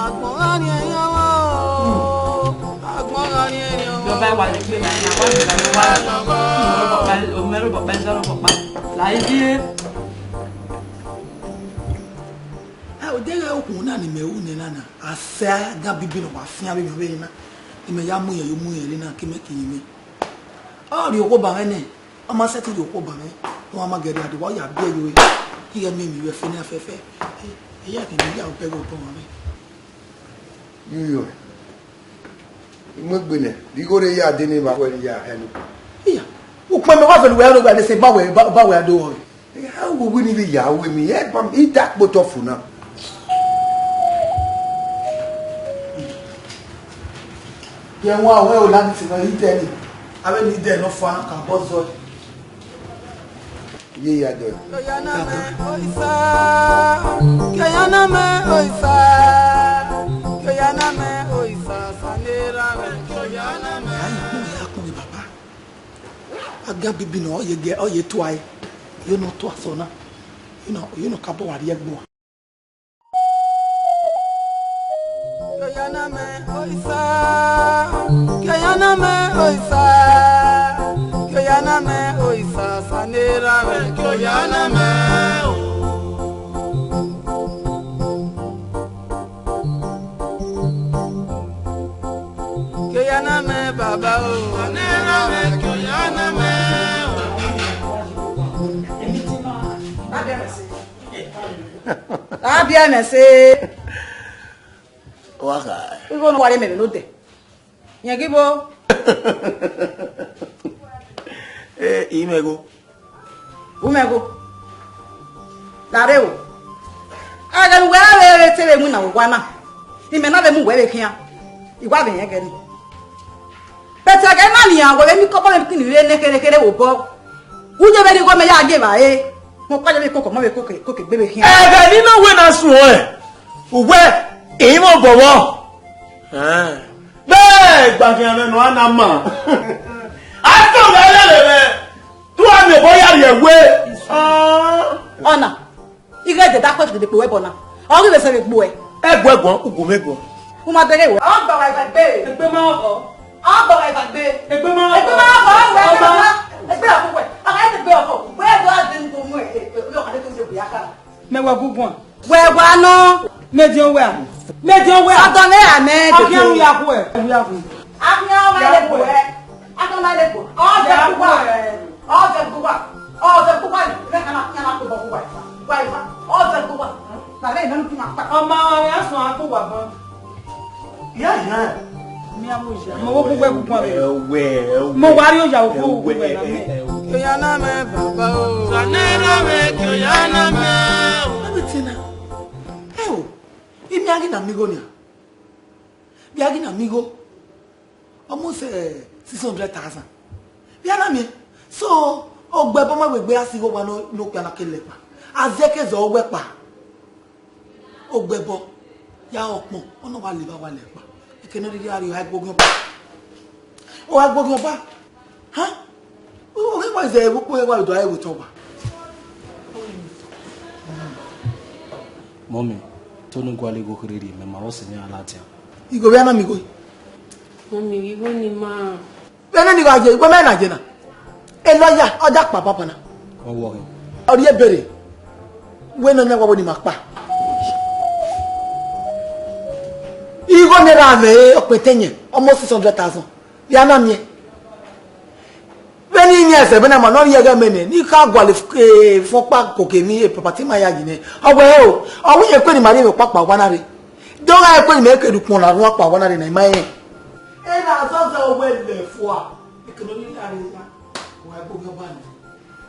agbọn gha rhiẹnrhiẹn o, agbọn gha rhiẹnrhiẹn o. Yọba wa le gbe na, na wa le na, wa le. Omẹrobọkpa, omẹrobọkpa, zẹrobọkpa. La ivie. A, odẹ ghẹ okhuo na ne imẹ ru nẹ na na, a sẹ agan bibi ne ọ wa fian vbe emwi ọvbehe na, ne imẹ ya mu irẹn yo, mu irẹn rre na, ke imẹ ke yin mwẹ. Ọ rhie okhuo ba mwẹ nẹ, ọ ma sẹtin rhie okhuo ba mwẹ, ọ ma ma gẹrẹ a do wa ya biẹ ye ore, ighẹ miẹn emwi vbe ẹfe na fẹfẹ. Eya kẹ ne ya obẹ ghe obọ mwẹ. Yo, yo. I mu egbe nẹ, vbe igho rre ya dee ne evba wẹ ne I ya hẹ ne ukpọn. Iya, ukpọn mẹ wa fẹlẹ wẹ ya rre owa ne sẹ ba wẹ, ba, ba wẹ a do rọre. A wo wẹ ne I vbe ya ru emwi, ẹ ba I da kpotọ fo na. Yẹ wọn wẹ o la ni sẹ nọ, I dẹ ni. Avbe ni dẹ nọ fa ka bọ zọ. Ye ya dẹ. Ke oya na mẹ oisa, ke oya na mẹ oisa, ke oya na mẹ oisa, sanera mẹ, ke oya na mẹ. Ayi kpọnmwẹ, a kpọnmwẹ, baba. Agan bibi nọ, ọ ye gẹ, ọ ye tua ẹre. Ye nọ tua sọ na. Ye nọ, ye nọ ka bọ wa rrie ẹgbua. Ke oya na mẹ oisa, ke oya na mẹ oisa, ke oya na mẹ oisa, sanera mẹ, ke oya na mẹ o. Ke oya na mẹ baba o, sanera mẹ, ke oya na mẹ o. A biẹ mwẹ ẹse. Wa kha. Igho ne uwa rre mẹ vbe ne odẹ. Yẹn ghi vbo? Eh, I mwẹ igho. U mwẹ igho. Lare o. Ẹghẹ ne uwẹ ra vbe te vbe winna vbe owa na, imẹ na vbe mu uwẹ vbe khian. I wa vbe rẹn ẹghẹ nii. Bẹtẹ ẹghẹ na nian, wẹ vbe miẹn ikọbọ vbe kini rre ne kherhe kherhe vbe obọ. U ye vbe rhie igho mẹ ya gie evbare, mẹ ọkpa ya vbe koko, mẹ vbe koko, koko egbe vbe khian. Ẹghẹ ne I na wẹ na suẹn, uwẹ, I mwẹ obọ vbọ. Vbe gba khian mwẹ nọ, a na ma. A tọ mwẹ lele mwẹ, te uwa miẹn obọ ya rhie ẹwe. Ọna. Ighe ẹdẹdẹ akhuẹ fẹdẹ kpe wẹ ẹbọ na, ọ ghi vbe sẹ vbe gbe uẹ. Ẹguẹ guan, ugu mwẹ guan. U ma dẹghe wẹ. Ọ gba wa eva gbe. Egbe ma ọkọ. Ọ gba wa eva gbe. Egbe ma ọkọ. Egbe ma ọkọ, ọ gba wa eva gbe. Egbe ọkọ wẹ. Ọ gha egbe ọkọ. Wẹ ẹdọ a de ngo mu ẹ, ọ gha de to de ya ka. Mẹ wẹ gu guan. Wẹ wa nọ. Mẹ diọn wẹ a. Mẹ diọn wẹ a. Ọdọ ne a mẹ. Akhian ru ya khuẹ. Ru ya khuẹ. Akhian ma le gbe. Akhian ma le gbe. Ọ vẹ ku wa. Ọ vẹ ku wa. Ọ vẹ ku wa. Mẹ ka na, ka na ko bọ ku wa. Wa wa. Ọ vẹ ku wa. Na re na ku ma pa. Ọma ọre a sọn a ku wa ban. Ya ya. Mi a mo ya. Mo wo ku wẹ ku kwa. Ẹwẹ, ẹwẹ. Mo wa ri oya wo ku wẹ na mi. Ẹwẹ, ẹwẹ. Ke oya na mẹ baba o. Sanera mẹ, ke oya na mẹ o. Everything na. Ẹ o. Imi a ghi na mi igho nia. Bia ghi na mi igho. Almost, eh, six hundred thousand. Bia na mi. So, ogbẹbọ ma wegbe a si igho wa no, no kpia na ke lẹ kpa. A zẹ ke zẹ ọ wẹ kpa. Ogbẹbọ, ya ọkpọn, ọ na wa leva wa lẹ kpa. Eke ne ọ rhirhi a rrie, ọ gha gbe oghian ọba. Ọ gha gbe oghian ọba. Ha? Oghian ọba zẹ vbe ukpo wa do a re vbe otọ wa. Mummy, to ne u gualọ igho kherhe rhie mẹ, ma vbe ọse ne iran ladian. Igho vbe a na miẹn igho? Mummy, igho ne ima. Vbene ni gha ye, igho mẹ na ye na. Elọya, ọ da kpa baba na. Ọ wọọ. Ọ rhie ebere. Wẹ nọ yan wa wẹ ne ima kpa. Igho ne erha mwẹ ọkpẹtẹ yẹn, almost six hundred thousand. Ya na miẹn. Vbene I miẹn ẹzẹ vbene a ma nọ rhie ẹghẹ mẹ nẹ, ne I ka gualọ, eh, fọn ọkpa koko emwi, eh, property ma ya yi nẹ. Ọ wẹ o, ọ wẹ iyẹn kpe ne ima rhie emwi ọkpa kpa owa na rre. De ọ gha kpe ne imẹ ke rhie ukpọn na rhuan kpa owa na rre na, ima rẹn. Erha zọzọ wẹ lẹ fua.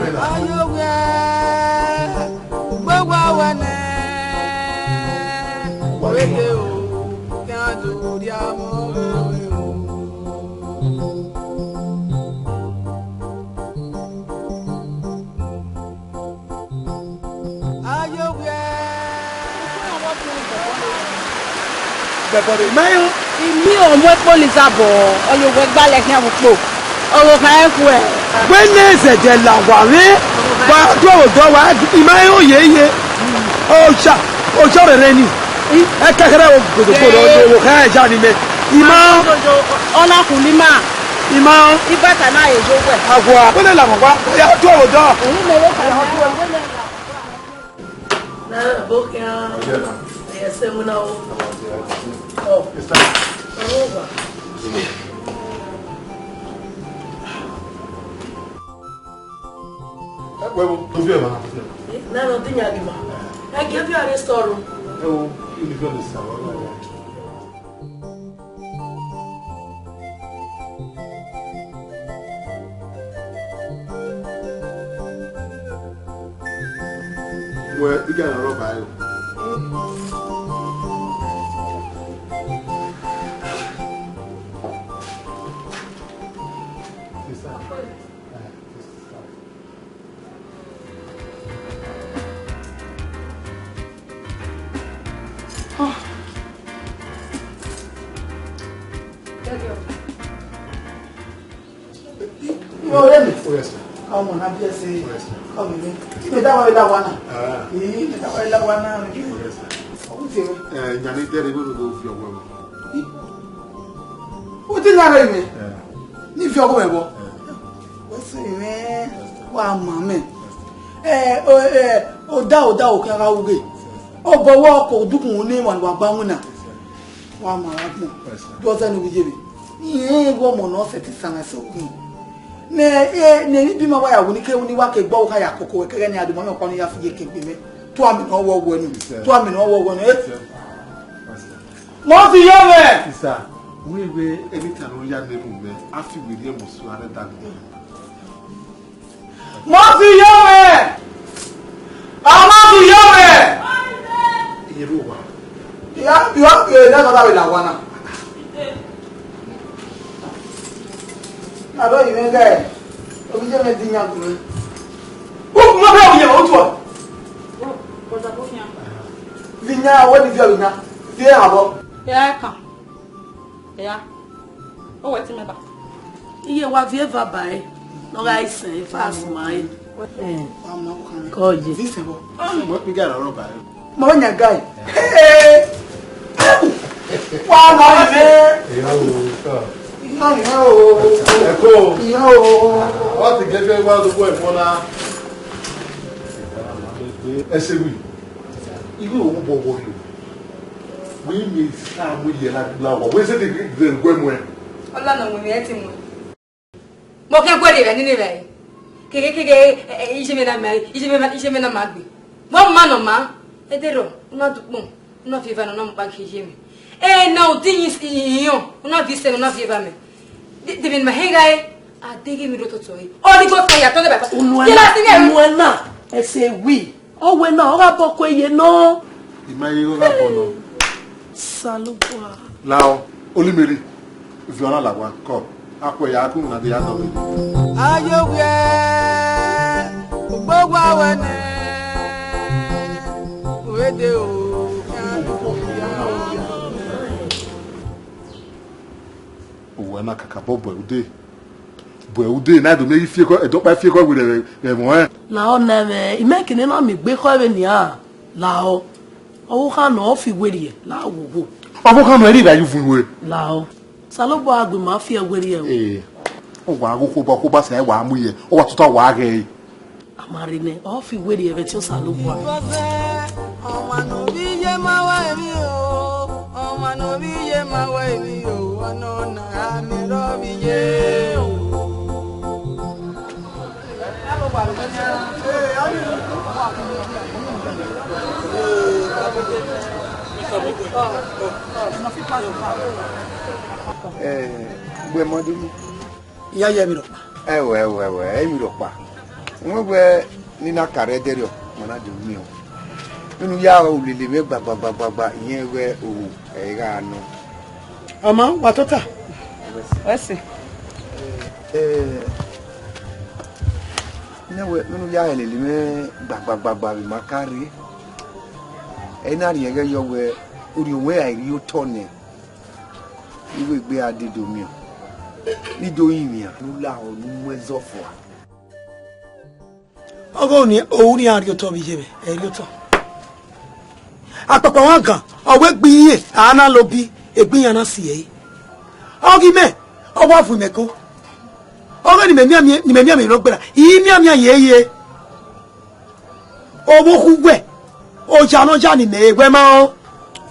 ẹmwẹ na. Ayo wẹ, ugbo wa wẹ nẹ, wẹ ke o, kẹ a do ria mọ wẹ o. Ayo wẹ. Bẹbọre, ma yo. Imi ọmọ ekpo Elizabeth, ọ ye owẹ gbalẹ khian vbe ukpo. Ọghọ khan ẹ khuẹ. Wẹ ne zẹdẹ la wa mwẹ, wa do odọ wa, I ma rẹn oye ye. Oja, oja rẹrẹ ni. Ẹkẹkhẹrẹ wo gbodogbodo, wo kha ẹja ni mẹ. I ma. Ọ na khuli ima. I ma. Ibata na ye yo wẹ. Awa, wẹ ne la wa, ya do odọ. Òun mẹ wẹ kha. Na, bo khian. Yes, sir. Yes, sir. Oh. Oh, wa. Ẹ wo, ojú ẹ̀ máa. Na, no, di nya di ma. Ẹ gẹ fi are sọ̀rọ̀. Ẹ wo, ibi fẹ́ lè sàrọ̀ náà. Wẹ, I gha rrọọ ba ẹre. Yes, sir. Ọmọ na biẹ ẹse. Yes, sir. Ọmọ mi. Ti me da wa la wa na. Ah. Ii, me da wa la wa na. Yes, sir. Ọmọ ti we. Eh, yan ni dẹrẹ ibo do fi ọwọ. Uti na rẹ mẹ. Eh. Ni fi ọwọ mẹ bọ. Eh. Wẹ sẹ mẹ. Wa ma mẹ. Eh, o, eh, o da, o da, o kẹ gha wu ghe. Ọ bọ wọ ko dukun ne wa wa gba wina. Wa ma ra gbọn. Yes, sir. Dọzẹ ne u vbe ye vbe. Irẹn wẹ ọmọ ne ọ sẹtin san ẹse okun. Ne, eh, ne emwi bi ma wa ya wu ni ke wu ni wa ke gbe ọvbokhan ya koko, ẹkẹghẹ ne a do ma mẹ ọkpa ni ya fi ye ke gbe mẹ. Tu ami ne ọ wọ wẹ nu. Yes, sir. Tu ami ne ọ wọ wẹ nu. Eh. Yes, sir. Yes, sir. Mọ fi ye mwẹ. Sir, wẹ wẹ, anytime ne u ya nene mẹ, a fi werriẹ mu su arẹ da mi. Mọ fi ye mwẹ! A ma fi ye mwẹ! Iye ru wa. Ya, ya, ya, na ka da vbe la wa na. Na do yi mwẹ gẹ. Obi je mwẹ di yan gun. U ma bẹ obi yan otu. Di yan, wẹ ni fi obi na. Fi e ha bọ. Ya kan. Ya. O wẹ ti mẹ ba. Iye wa viẹ eva ba ẹre, ne ọ gha sẹ eva suma ẹre. Kọye. Mo pe gara ọrọ ba ẹre. Mo nya guy. Hey! Wa ma me. Ìyá o, kọ. Ìyá, ìyá o. Ẹ kú o. Ìyá o. Wọ́n ti gẹ́gẹ́ wá gbogbo ẹ̀fọ́ náà. Ẹ ṣe wí. Irú òun bọ̀ wọ̀ yìí. Wẹ miẹn sa mu ye la la wa, wẹ sẹtin gbe ẹguẹ muẹn. Ọla nọ winna, ẹ ti mu. Mo kẹ guẹ rhie nene vbe. Keke keke, eh, eh, iye mwẹ na ma, iye mwẹ na, iye mwẹ na ma gbe. Vbe ọ ma nọ ma, ederọ, u na dukpọn, u na viọ eva ne ọ na mu kpa ghe iye mwẹ. Eh, na u di yin iyan, u na viọ isẹ, u na viọ eva mẹ. De, de vbe ne ma hẹn gha re, a deghẹ emwi rre ototọ re. Ọ ni go ta ya tọ nẹ ba. Unu ẹna, unu ẹna, ẹse wi. Ọ wẹ na, ọ gha bọ kue ye nọ. I ma ye igho gha bọ nọ. Osanobua. Lahọ, Olimeri, viọ na la wa, kọ. A khuẹ ya, a kunu na de ya dọ vbe. Aye wiẹ, ugbogbo awẹ nẹ, uwẹ de o. Uwẹ na kakabọ bu ẹre ude. Bu ẹre ude, na do miẹn ghi fi ekhọe, ẹdẹ ọkpa fi ekhọe werriẹ vbe, vbe ẹmwẹ ọnrẹn. Lahọ nẹ mwẹ, imẹ kene na miẹn egbe ekhọe vbenian, lahọ. Ọvbokhan nọ, ọ fi werriẹ, lahọ wowo. Ọvbokhan nọ, ẹre I ra ye uvun iwe. Lahọ. Osanobua gbe ima fi ẹre werriẹ o. Ee, ọ wa ghe okhuoba, okhuoba sẹ wa mu ye, ọ wa tota wa ghẹ ẹre. A ma rre nẹ, ọ fi werriẹ vbe ẹtin Osanobua. Ọmwa ne ovbi iye ma wa emwi o, ọmwa ne ovbi iye ma wa emwi o, ọnọ na a miẹn rre ovbi iye o. Eh, gbe mọ dunu. Iran ye emwi rhọkpa. Ẹwẹ, ẹwẹ, ẹwẹ, emwi rhọkpa. Wẹ wẹ ne I na ka rre ẹdẹrriọ, ma na do miẹn o. Vbene u ya ru lele mwẹ gbagba, gbagba, gbagba, irẹn wẹ ohu ẹ i gha nọ. Ọ ma, wa tota. Wẹ sẹ. Eh, nẹ wẹ, vbene u ya lele mwẹ gbagba, gbagba, vbe ima ka rre. Ẹ i na rhie ẹghẹ yọ wẹ, orhiọn ruẹ ra rhie otọ nẹ. Ighẹ egbe a dede omiọn, ne I do rinmwian ne u lahọ ne u mu ẹzọ fua. Ọghe oni, ohu ne iran rhie otọ vbe iye mwẹ, ẹ rhie otọ. Akpakpa mwa gan, ọ wẹ egbe iran a na lobi, egbe iran na si ẹre. Ọghe imẹ, ọ wa vuọn imẹ ko. Ọghe ne imẹ miẹn, ne imẹ miẹn emwi ne ọ gberra, I miẹn miẹn ye ye. Ọvbokhan uwẹ, oya ne ọ ya ne imẹ re, wẹ ma rẹn?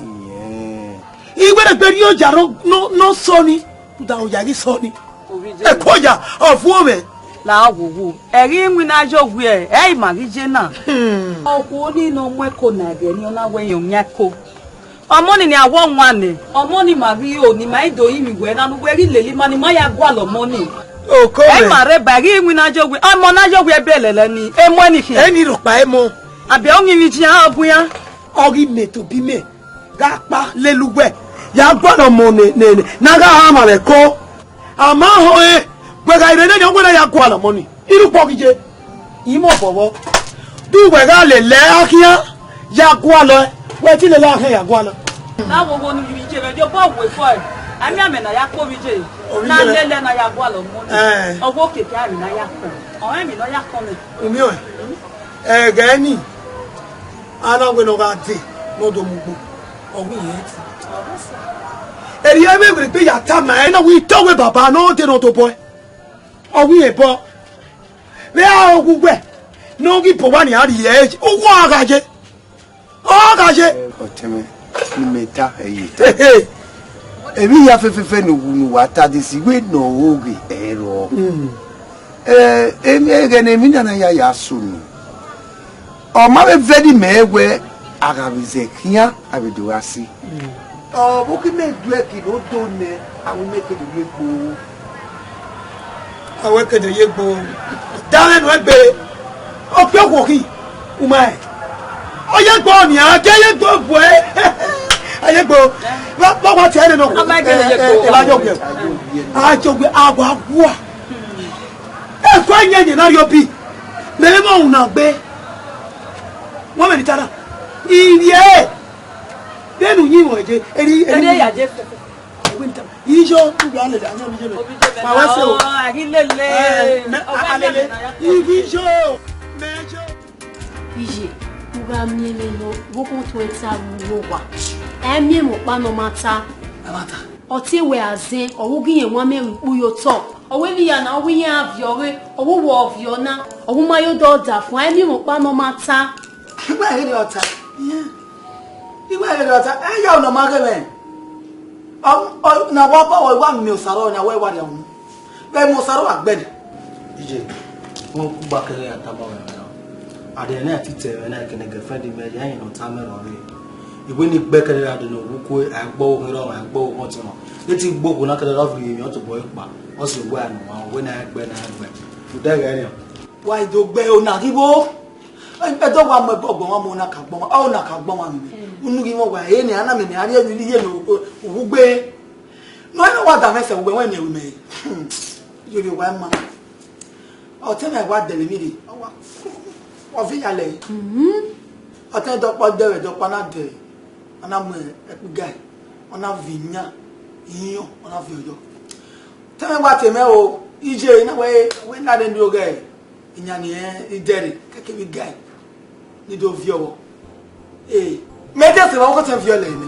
Iyẹn. I wẹ ne egbe rhie oya ne ọ, ne ọ, ne ọ sọ ni, rhunmwuda oya ghi sọ ni. Ovbi iye. Ẹko oya, ọ vuọn mwẹ. La wowo, ẹ ghi winna ye owiẹ, ẹ i ma ghi ye na. Hmm. Okhuo ni ne ọ mu ẹko na ẹghẹ ni, ọ na wẹ irẹn ọ yan ẹko. Ọmọ ni, ne a wọ wan nẹ, ọmọ ni ma ghi ro, ne ima i do rinmwian wẹ na, ne uwẹ ghi lele ima, ne ima ya gualọ ọmọ ni. Oko ẹ mwẹ. Ma rre ba, ẹ ghi winna ye owiẹ, ọmọ na ye owiẹ ebe lẹlẹ ni, emu ẹni khian. Eni rhọkpa ẹmọ. Abe ọ rinmwian iran, ọ gu iran. Ọ ghi mẹ tobọ imẹ gha kpa lele uwẹ, ya gualọ ọmọ ne, ne, ne, ne a gha ha ma vbe ẹko. A ma họn ẹn, wẹ gha rre nene, ọ wẹ na ya gualọ ọmọ ni. Irhukpẹ ọ ghi ye, I mọ obọ vbọ. De uwẹ gha lele ẹre khian ya gualọ ẹe, wẹ te lele ẹre khian ya gualọ. Na wowo ne ivbi iye mwẹ, de obọ wẹ fọ ẹe. Amiamẹ ne a ya kpe ovbi iye, ovbi iye na lele ẹe ne a ya gualọ ọmọ ni. Ẹn. Ọ wẹ okiekie a rre ne a ya kpe. Ọmọ mi nọ ya kọmẹ. Umi ọe. Ẹghẹ ni, a na wẹ ne ọ gha dee, ne ọ do mu ugbo, ọ wẹ irẹn ẹtin. Erriọ vbe wẹ egbe ya tama ẹre na, wẹ itọ wẹ baba ne ọ dee ne ọ tobọ ẹe. Ọ wẹ irẹn bọ. Vbe a ru wẹ ne ọ ghi bọ owa ni a rhie ẹre, uwu a gha ye. Ọ gha ye. Ọtẹn mwẹ, ne imẹ ta ẹ ye ta. Ehe. Emwi hia fẹfẹfẹ ne uwu ne uwa ta desi wẹ ne ọ ghe ẹrọ. Ẹ, emwi ẹghẹ ne emwi na na ya ya sunu. Ọ ma vbe vẹ ne imẹ wẹ a gha vbe zẹ khian a vbe do gha si. Ọ vbe okhi mẹ duẹ ki ne o do nẹ, a wẹ mẹ ke do ye gbo. A wẹ ke do ye gbo. Danmwẹ nuẹn gbe. Ọ fi okhuo khin. U ma rẹn. Ọ ye gbo nian, a ke ye gbo bu ẹre. A ye gbo. Vbe, vbe wa tie ẹre nọ. Ọ ma ke do ye gbo. Ẹ, ẹ, ẹ, a ye gbo. A ye gbo, a wa gua. Eku ẹyẹnyẹn na rhie obi, mẹ vbe mwẹ ọhunmwu na gbe. Wẹ vbe ne I ta na, ivie, vbene u yin mwẹ je, eri, eri. Eri ya je fẹfẹ. Wẹ ne I ta na, iyo, u gha lele, a yan mi je mẹ. Ma wẹ se o. A ghi lele. Ẹ, mẹ, a lele. Ibi iyo, mẹ yo. Iye, u gha miẹn mwẹ nọ, vbe okhuo tuẹn ta vbe uwu owa. Ẹ miẹn mwẹ ọkpa ne ọ ma ta. A ma ta. Ọ tie wẹ azẹn, ọ wu ghi rẹn wan mẹ vbe ikpuyotọ. Ọ wẹ vbe iya na, ọ wẹ iran viọ ọghe, ọ wu wẹ ọ viọ na, ọ wu ma yo dọ da fun, a i miẹn mwẹ ọkpa ne ọ ma ta. Igba ghe ne ọ ta, igba ghe ne ọ ta, ẹ ya ne ọ ma ghe mwẹ. Ọ, ọ, na wa ba wẹ wa miẹn Osaro, na wa wa rria unu. Vbe Osaro wa gbẹe. Iye, wọn kugba kẹghẹ ya tama wẹ na. A de ne a ti te mwẹ na, kene girlfriend mẹ, ya yin ne ọ ta mẹ rọ rre. Iwe ni gbe kẹdẹ ra do ne owu kue, a gbọ ohu rọ, a gbọ ohu ọtẹn rọ. E ti gbe ohu na kẹdẹ rọ vbe emwi ọ tobọ kpa. Ọ si owa nu ma, wẹ na gbe na gbe. Udẹ ghẹ rẹ. Wa i do gbe ona ghi wo. Ẹdọ wa mu ẹbọ gbọn wa mu ona ka gbọn wa, ọ na ka gbọn wa mẹ. Unu ghi mọ wa, e ni ana mẹ ni a rhie ni ye no owu gbe. No, ẹ na wa da mwẹ sẹ, uwẹ wẹ miẹn mẹ. Yo, yo, wa ma. Ọtẹn mwẹ wa dẹlẹ emwi rre, ọ wa, ọ viọ iyalẹ. Ọtẹn dọkpa dẹvbe dọkpa na dẹ, ọ na mu ẹkpiga, ọ na viọ iyan, iyan, ọ na viọ yọ. Ọtẹn mwẹ wa te mẹ o, iye na wẹ, wẹ na rre ne oghẹ, iyan ni idẹrẹ, kẹkẹ vbe ga. Ni do viọ vbọ. Ee, mẹ te sẹ vbe ọvbokhan ọtẹn viọ lẹ nẹ.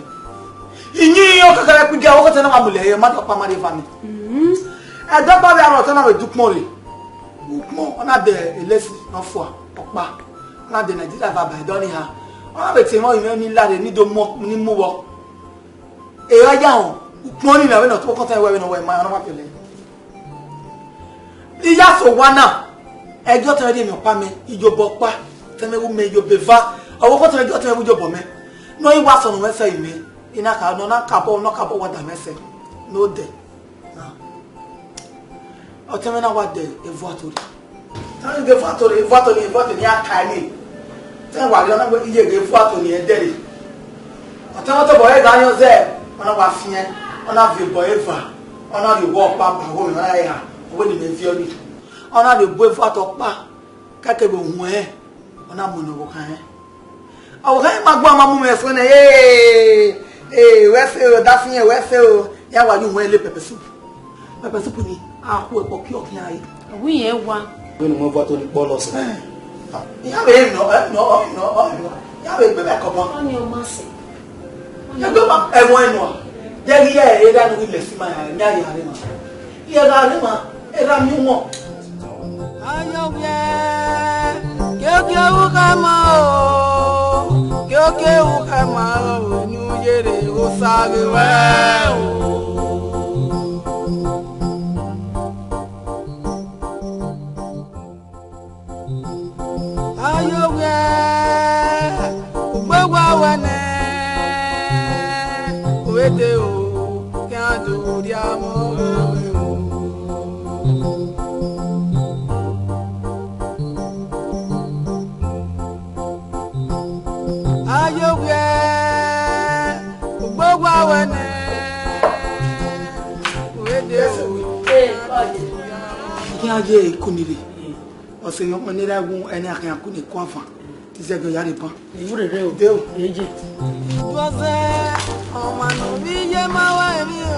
Iyin ọkẹkẹrẹ kpige ọvbokhan ọtẹn na wa mu lẹ ẹre, ma dọkpa ma rhie eva mẹ. Ẹdọkpa vbe aro ọtẹn na vbe du ukpọn rre. Ukpọn, ọ na dẹ elesi ne ọ fua, ọkpa, ọ na dẹ Nigeria vaba ẹdẹ ọnii ha. Ọ na vbe te emwa orinmwẹ ni la rre, ni do mu, ni mu vbọ. Erha ya họn, ukpọn ni na vbe ne ọ tobọ ọvbokhan ọtẹn wẹ vbe ne ọ wẹ ma, ọ na wa viọ lẹ. I ya sẹ owa na, ẹgiẹ ọtẹn mwẹ rhie emwi ọkpa mẹ, iyobọ ọkpa, ọtẹn mwẹ wu mẹ iyobọ eva, ọvbokhan ọtẹn mwẹ gie ọtẹn mwẹ wu iyobọ mẹ, ne ọ i wa sọnnọ mwẹ sẹ imẹ, I na ka, ne ọ na kabọ, ne ọ kabọ wa da mwẹ sẹ, ne ọ dẹ. Ọtẹn mwẹ na wa dẹ evuato rre. Ọtẹn mwẹ ghe evuato rre, evuato ni, evuato ni a ka ẹre. Ọtẹn mwẹ wa rhie, ọ na wẹ iye ghe evuato ni ẹdẹ rre. Ọtẹn mwẹ tobọ ẹre gha yan zẹ, ọ na wa fiẹn, ọ na viọ obọ eva, ọ na rhie owa ọkpa ba ọghe mwẹ, ọ na ra eha, ọ wẹ ne imẹ viọ nii. Ọ na rhie obọ evuato ọkpa, kẹkẹ vbe ohuẹn, ọ na mu ne ọvbokhan ẹre. Ọvbokhan ẹre ma gbe ọmwa mu mwẹ ẹse nẹ, ee, ee, wẹ se o, dafiẹn, wẹ se o, ya wa ye uhunmwu ẹre le pepper soup. Pepper soup ni, a khu ẹkpọ kiọ khian re. Ọ wẹ irẹn wa. Wẹ ne u mu evuato ni kpọlọ sẹ. Iran vbe nọ, ẹ nọ, ọ nọ, ọ nọ. Iran vbe gbe mwẹ kọbọ. Ọni ọ ma sẹ. Ẹgbẹ ma, ẹmwẹ nọ. Dẹ ghi ya erha ne u ghi lẹ si ma ya, ne a ya rre ma. Iran gha rre ma, erha miẹn wọn. Ayọwiẹ, kiekieu khama o, kiekieu khama o, unu yere Osa ghe wẹ o. Ayọwiẹ, ugbo wa wẹ nẹ, wẹ de o, kẹ a do rhie amọ wẹ o. Ayọwiẹ, ugbo wa wẹ nẹ, wẹ de o. Iran ye eku ni rre. Ọse yọ ọmọ ne ra wu ẹni akhian ku ne eku avan. Ti zẹgiẹ ya rre ban. Iwure rre o. De o. Eje. Joseph, ọmwa ne ovbi iye ma wẹ emwi o,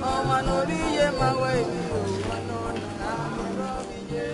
ọmwa ne ovbi iye ma wẹ emwi o, ọmwa ne ovbi iye.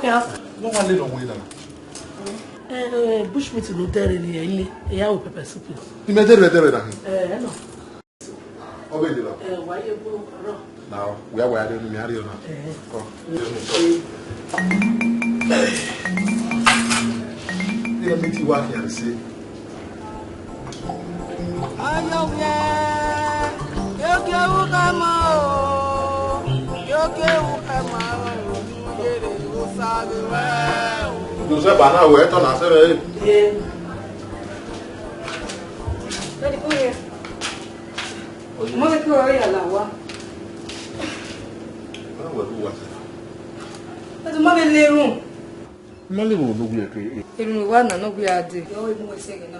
Wọ́n wá lé lọ wọ̀nyí dànù. Eh, bush meat ló dẹ́rẹ̀ ni ẹ̀yin lé, ẹ̀yà wò pepper soup. Ìmẹ̀dẹ́rẹ̀ dẹ́rẹ̀ dànù. Eh, ẹ nọ. Ọ bẹ de la. Eh, wa ye bu rọ. Na, wia wa ya de ni mi a ri ọna. Eh. Kọ. Ye mi ti wa khian se. Ayọwiẹ, keke u khama o, keke u khama o, yere u sa ghe wẹ o. Joseph, ana wẹ tọ na sẹrẹ. Eh. Daddy, come here. Mọmẹ ke ọre ya la wa. Daddy, mọmẹ lerun. Ma levbe ne ọ wiẹ ke. Erhunmwu wa na ne ọ wiẹ a dee. Yọ, emu ẹsẹ ẹghẹ na.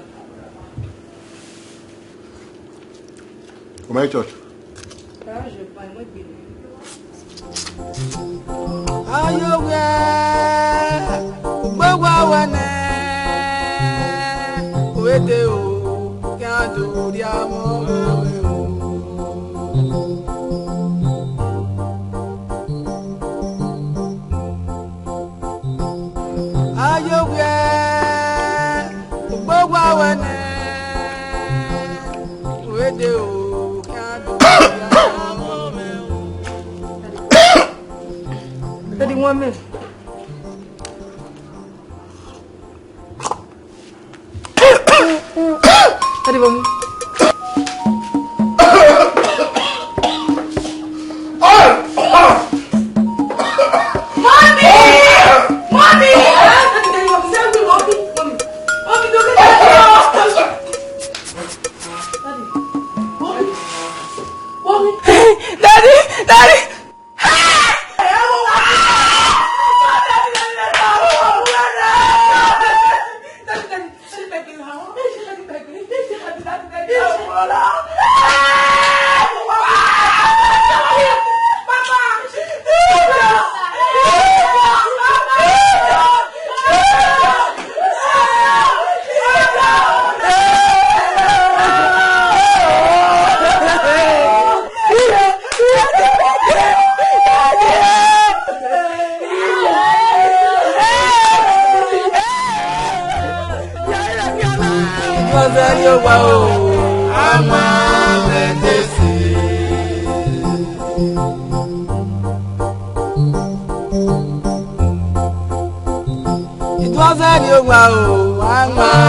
Ọ ma ye church? Ayo wiẹ, ugbo wa wẹ nẹ, wẹ dee o, kẹ a do rhie amọ vbe o. Aye owiẹ, ugbo wa wẹ nẹ, wẹ dee o, khian do ya. Daddy, one minute. Daddy, mommy. Mommy! Mommy! Daddy, mommy, mommy, mommy, mommy, don't get that. Daddy, mommy, mommy. Daddy, daddy. Ìdúrà sẹ́ni ó wà o, a máa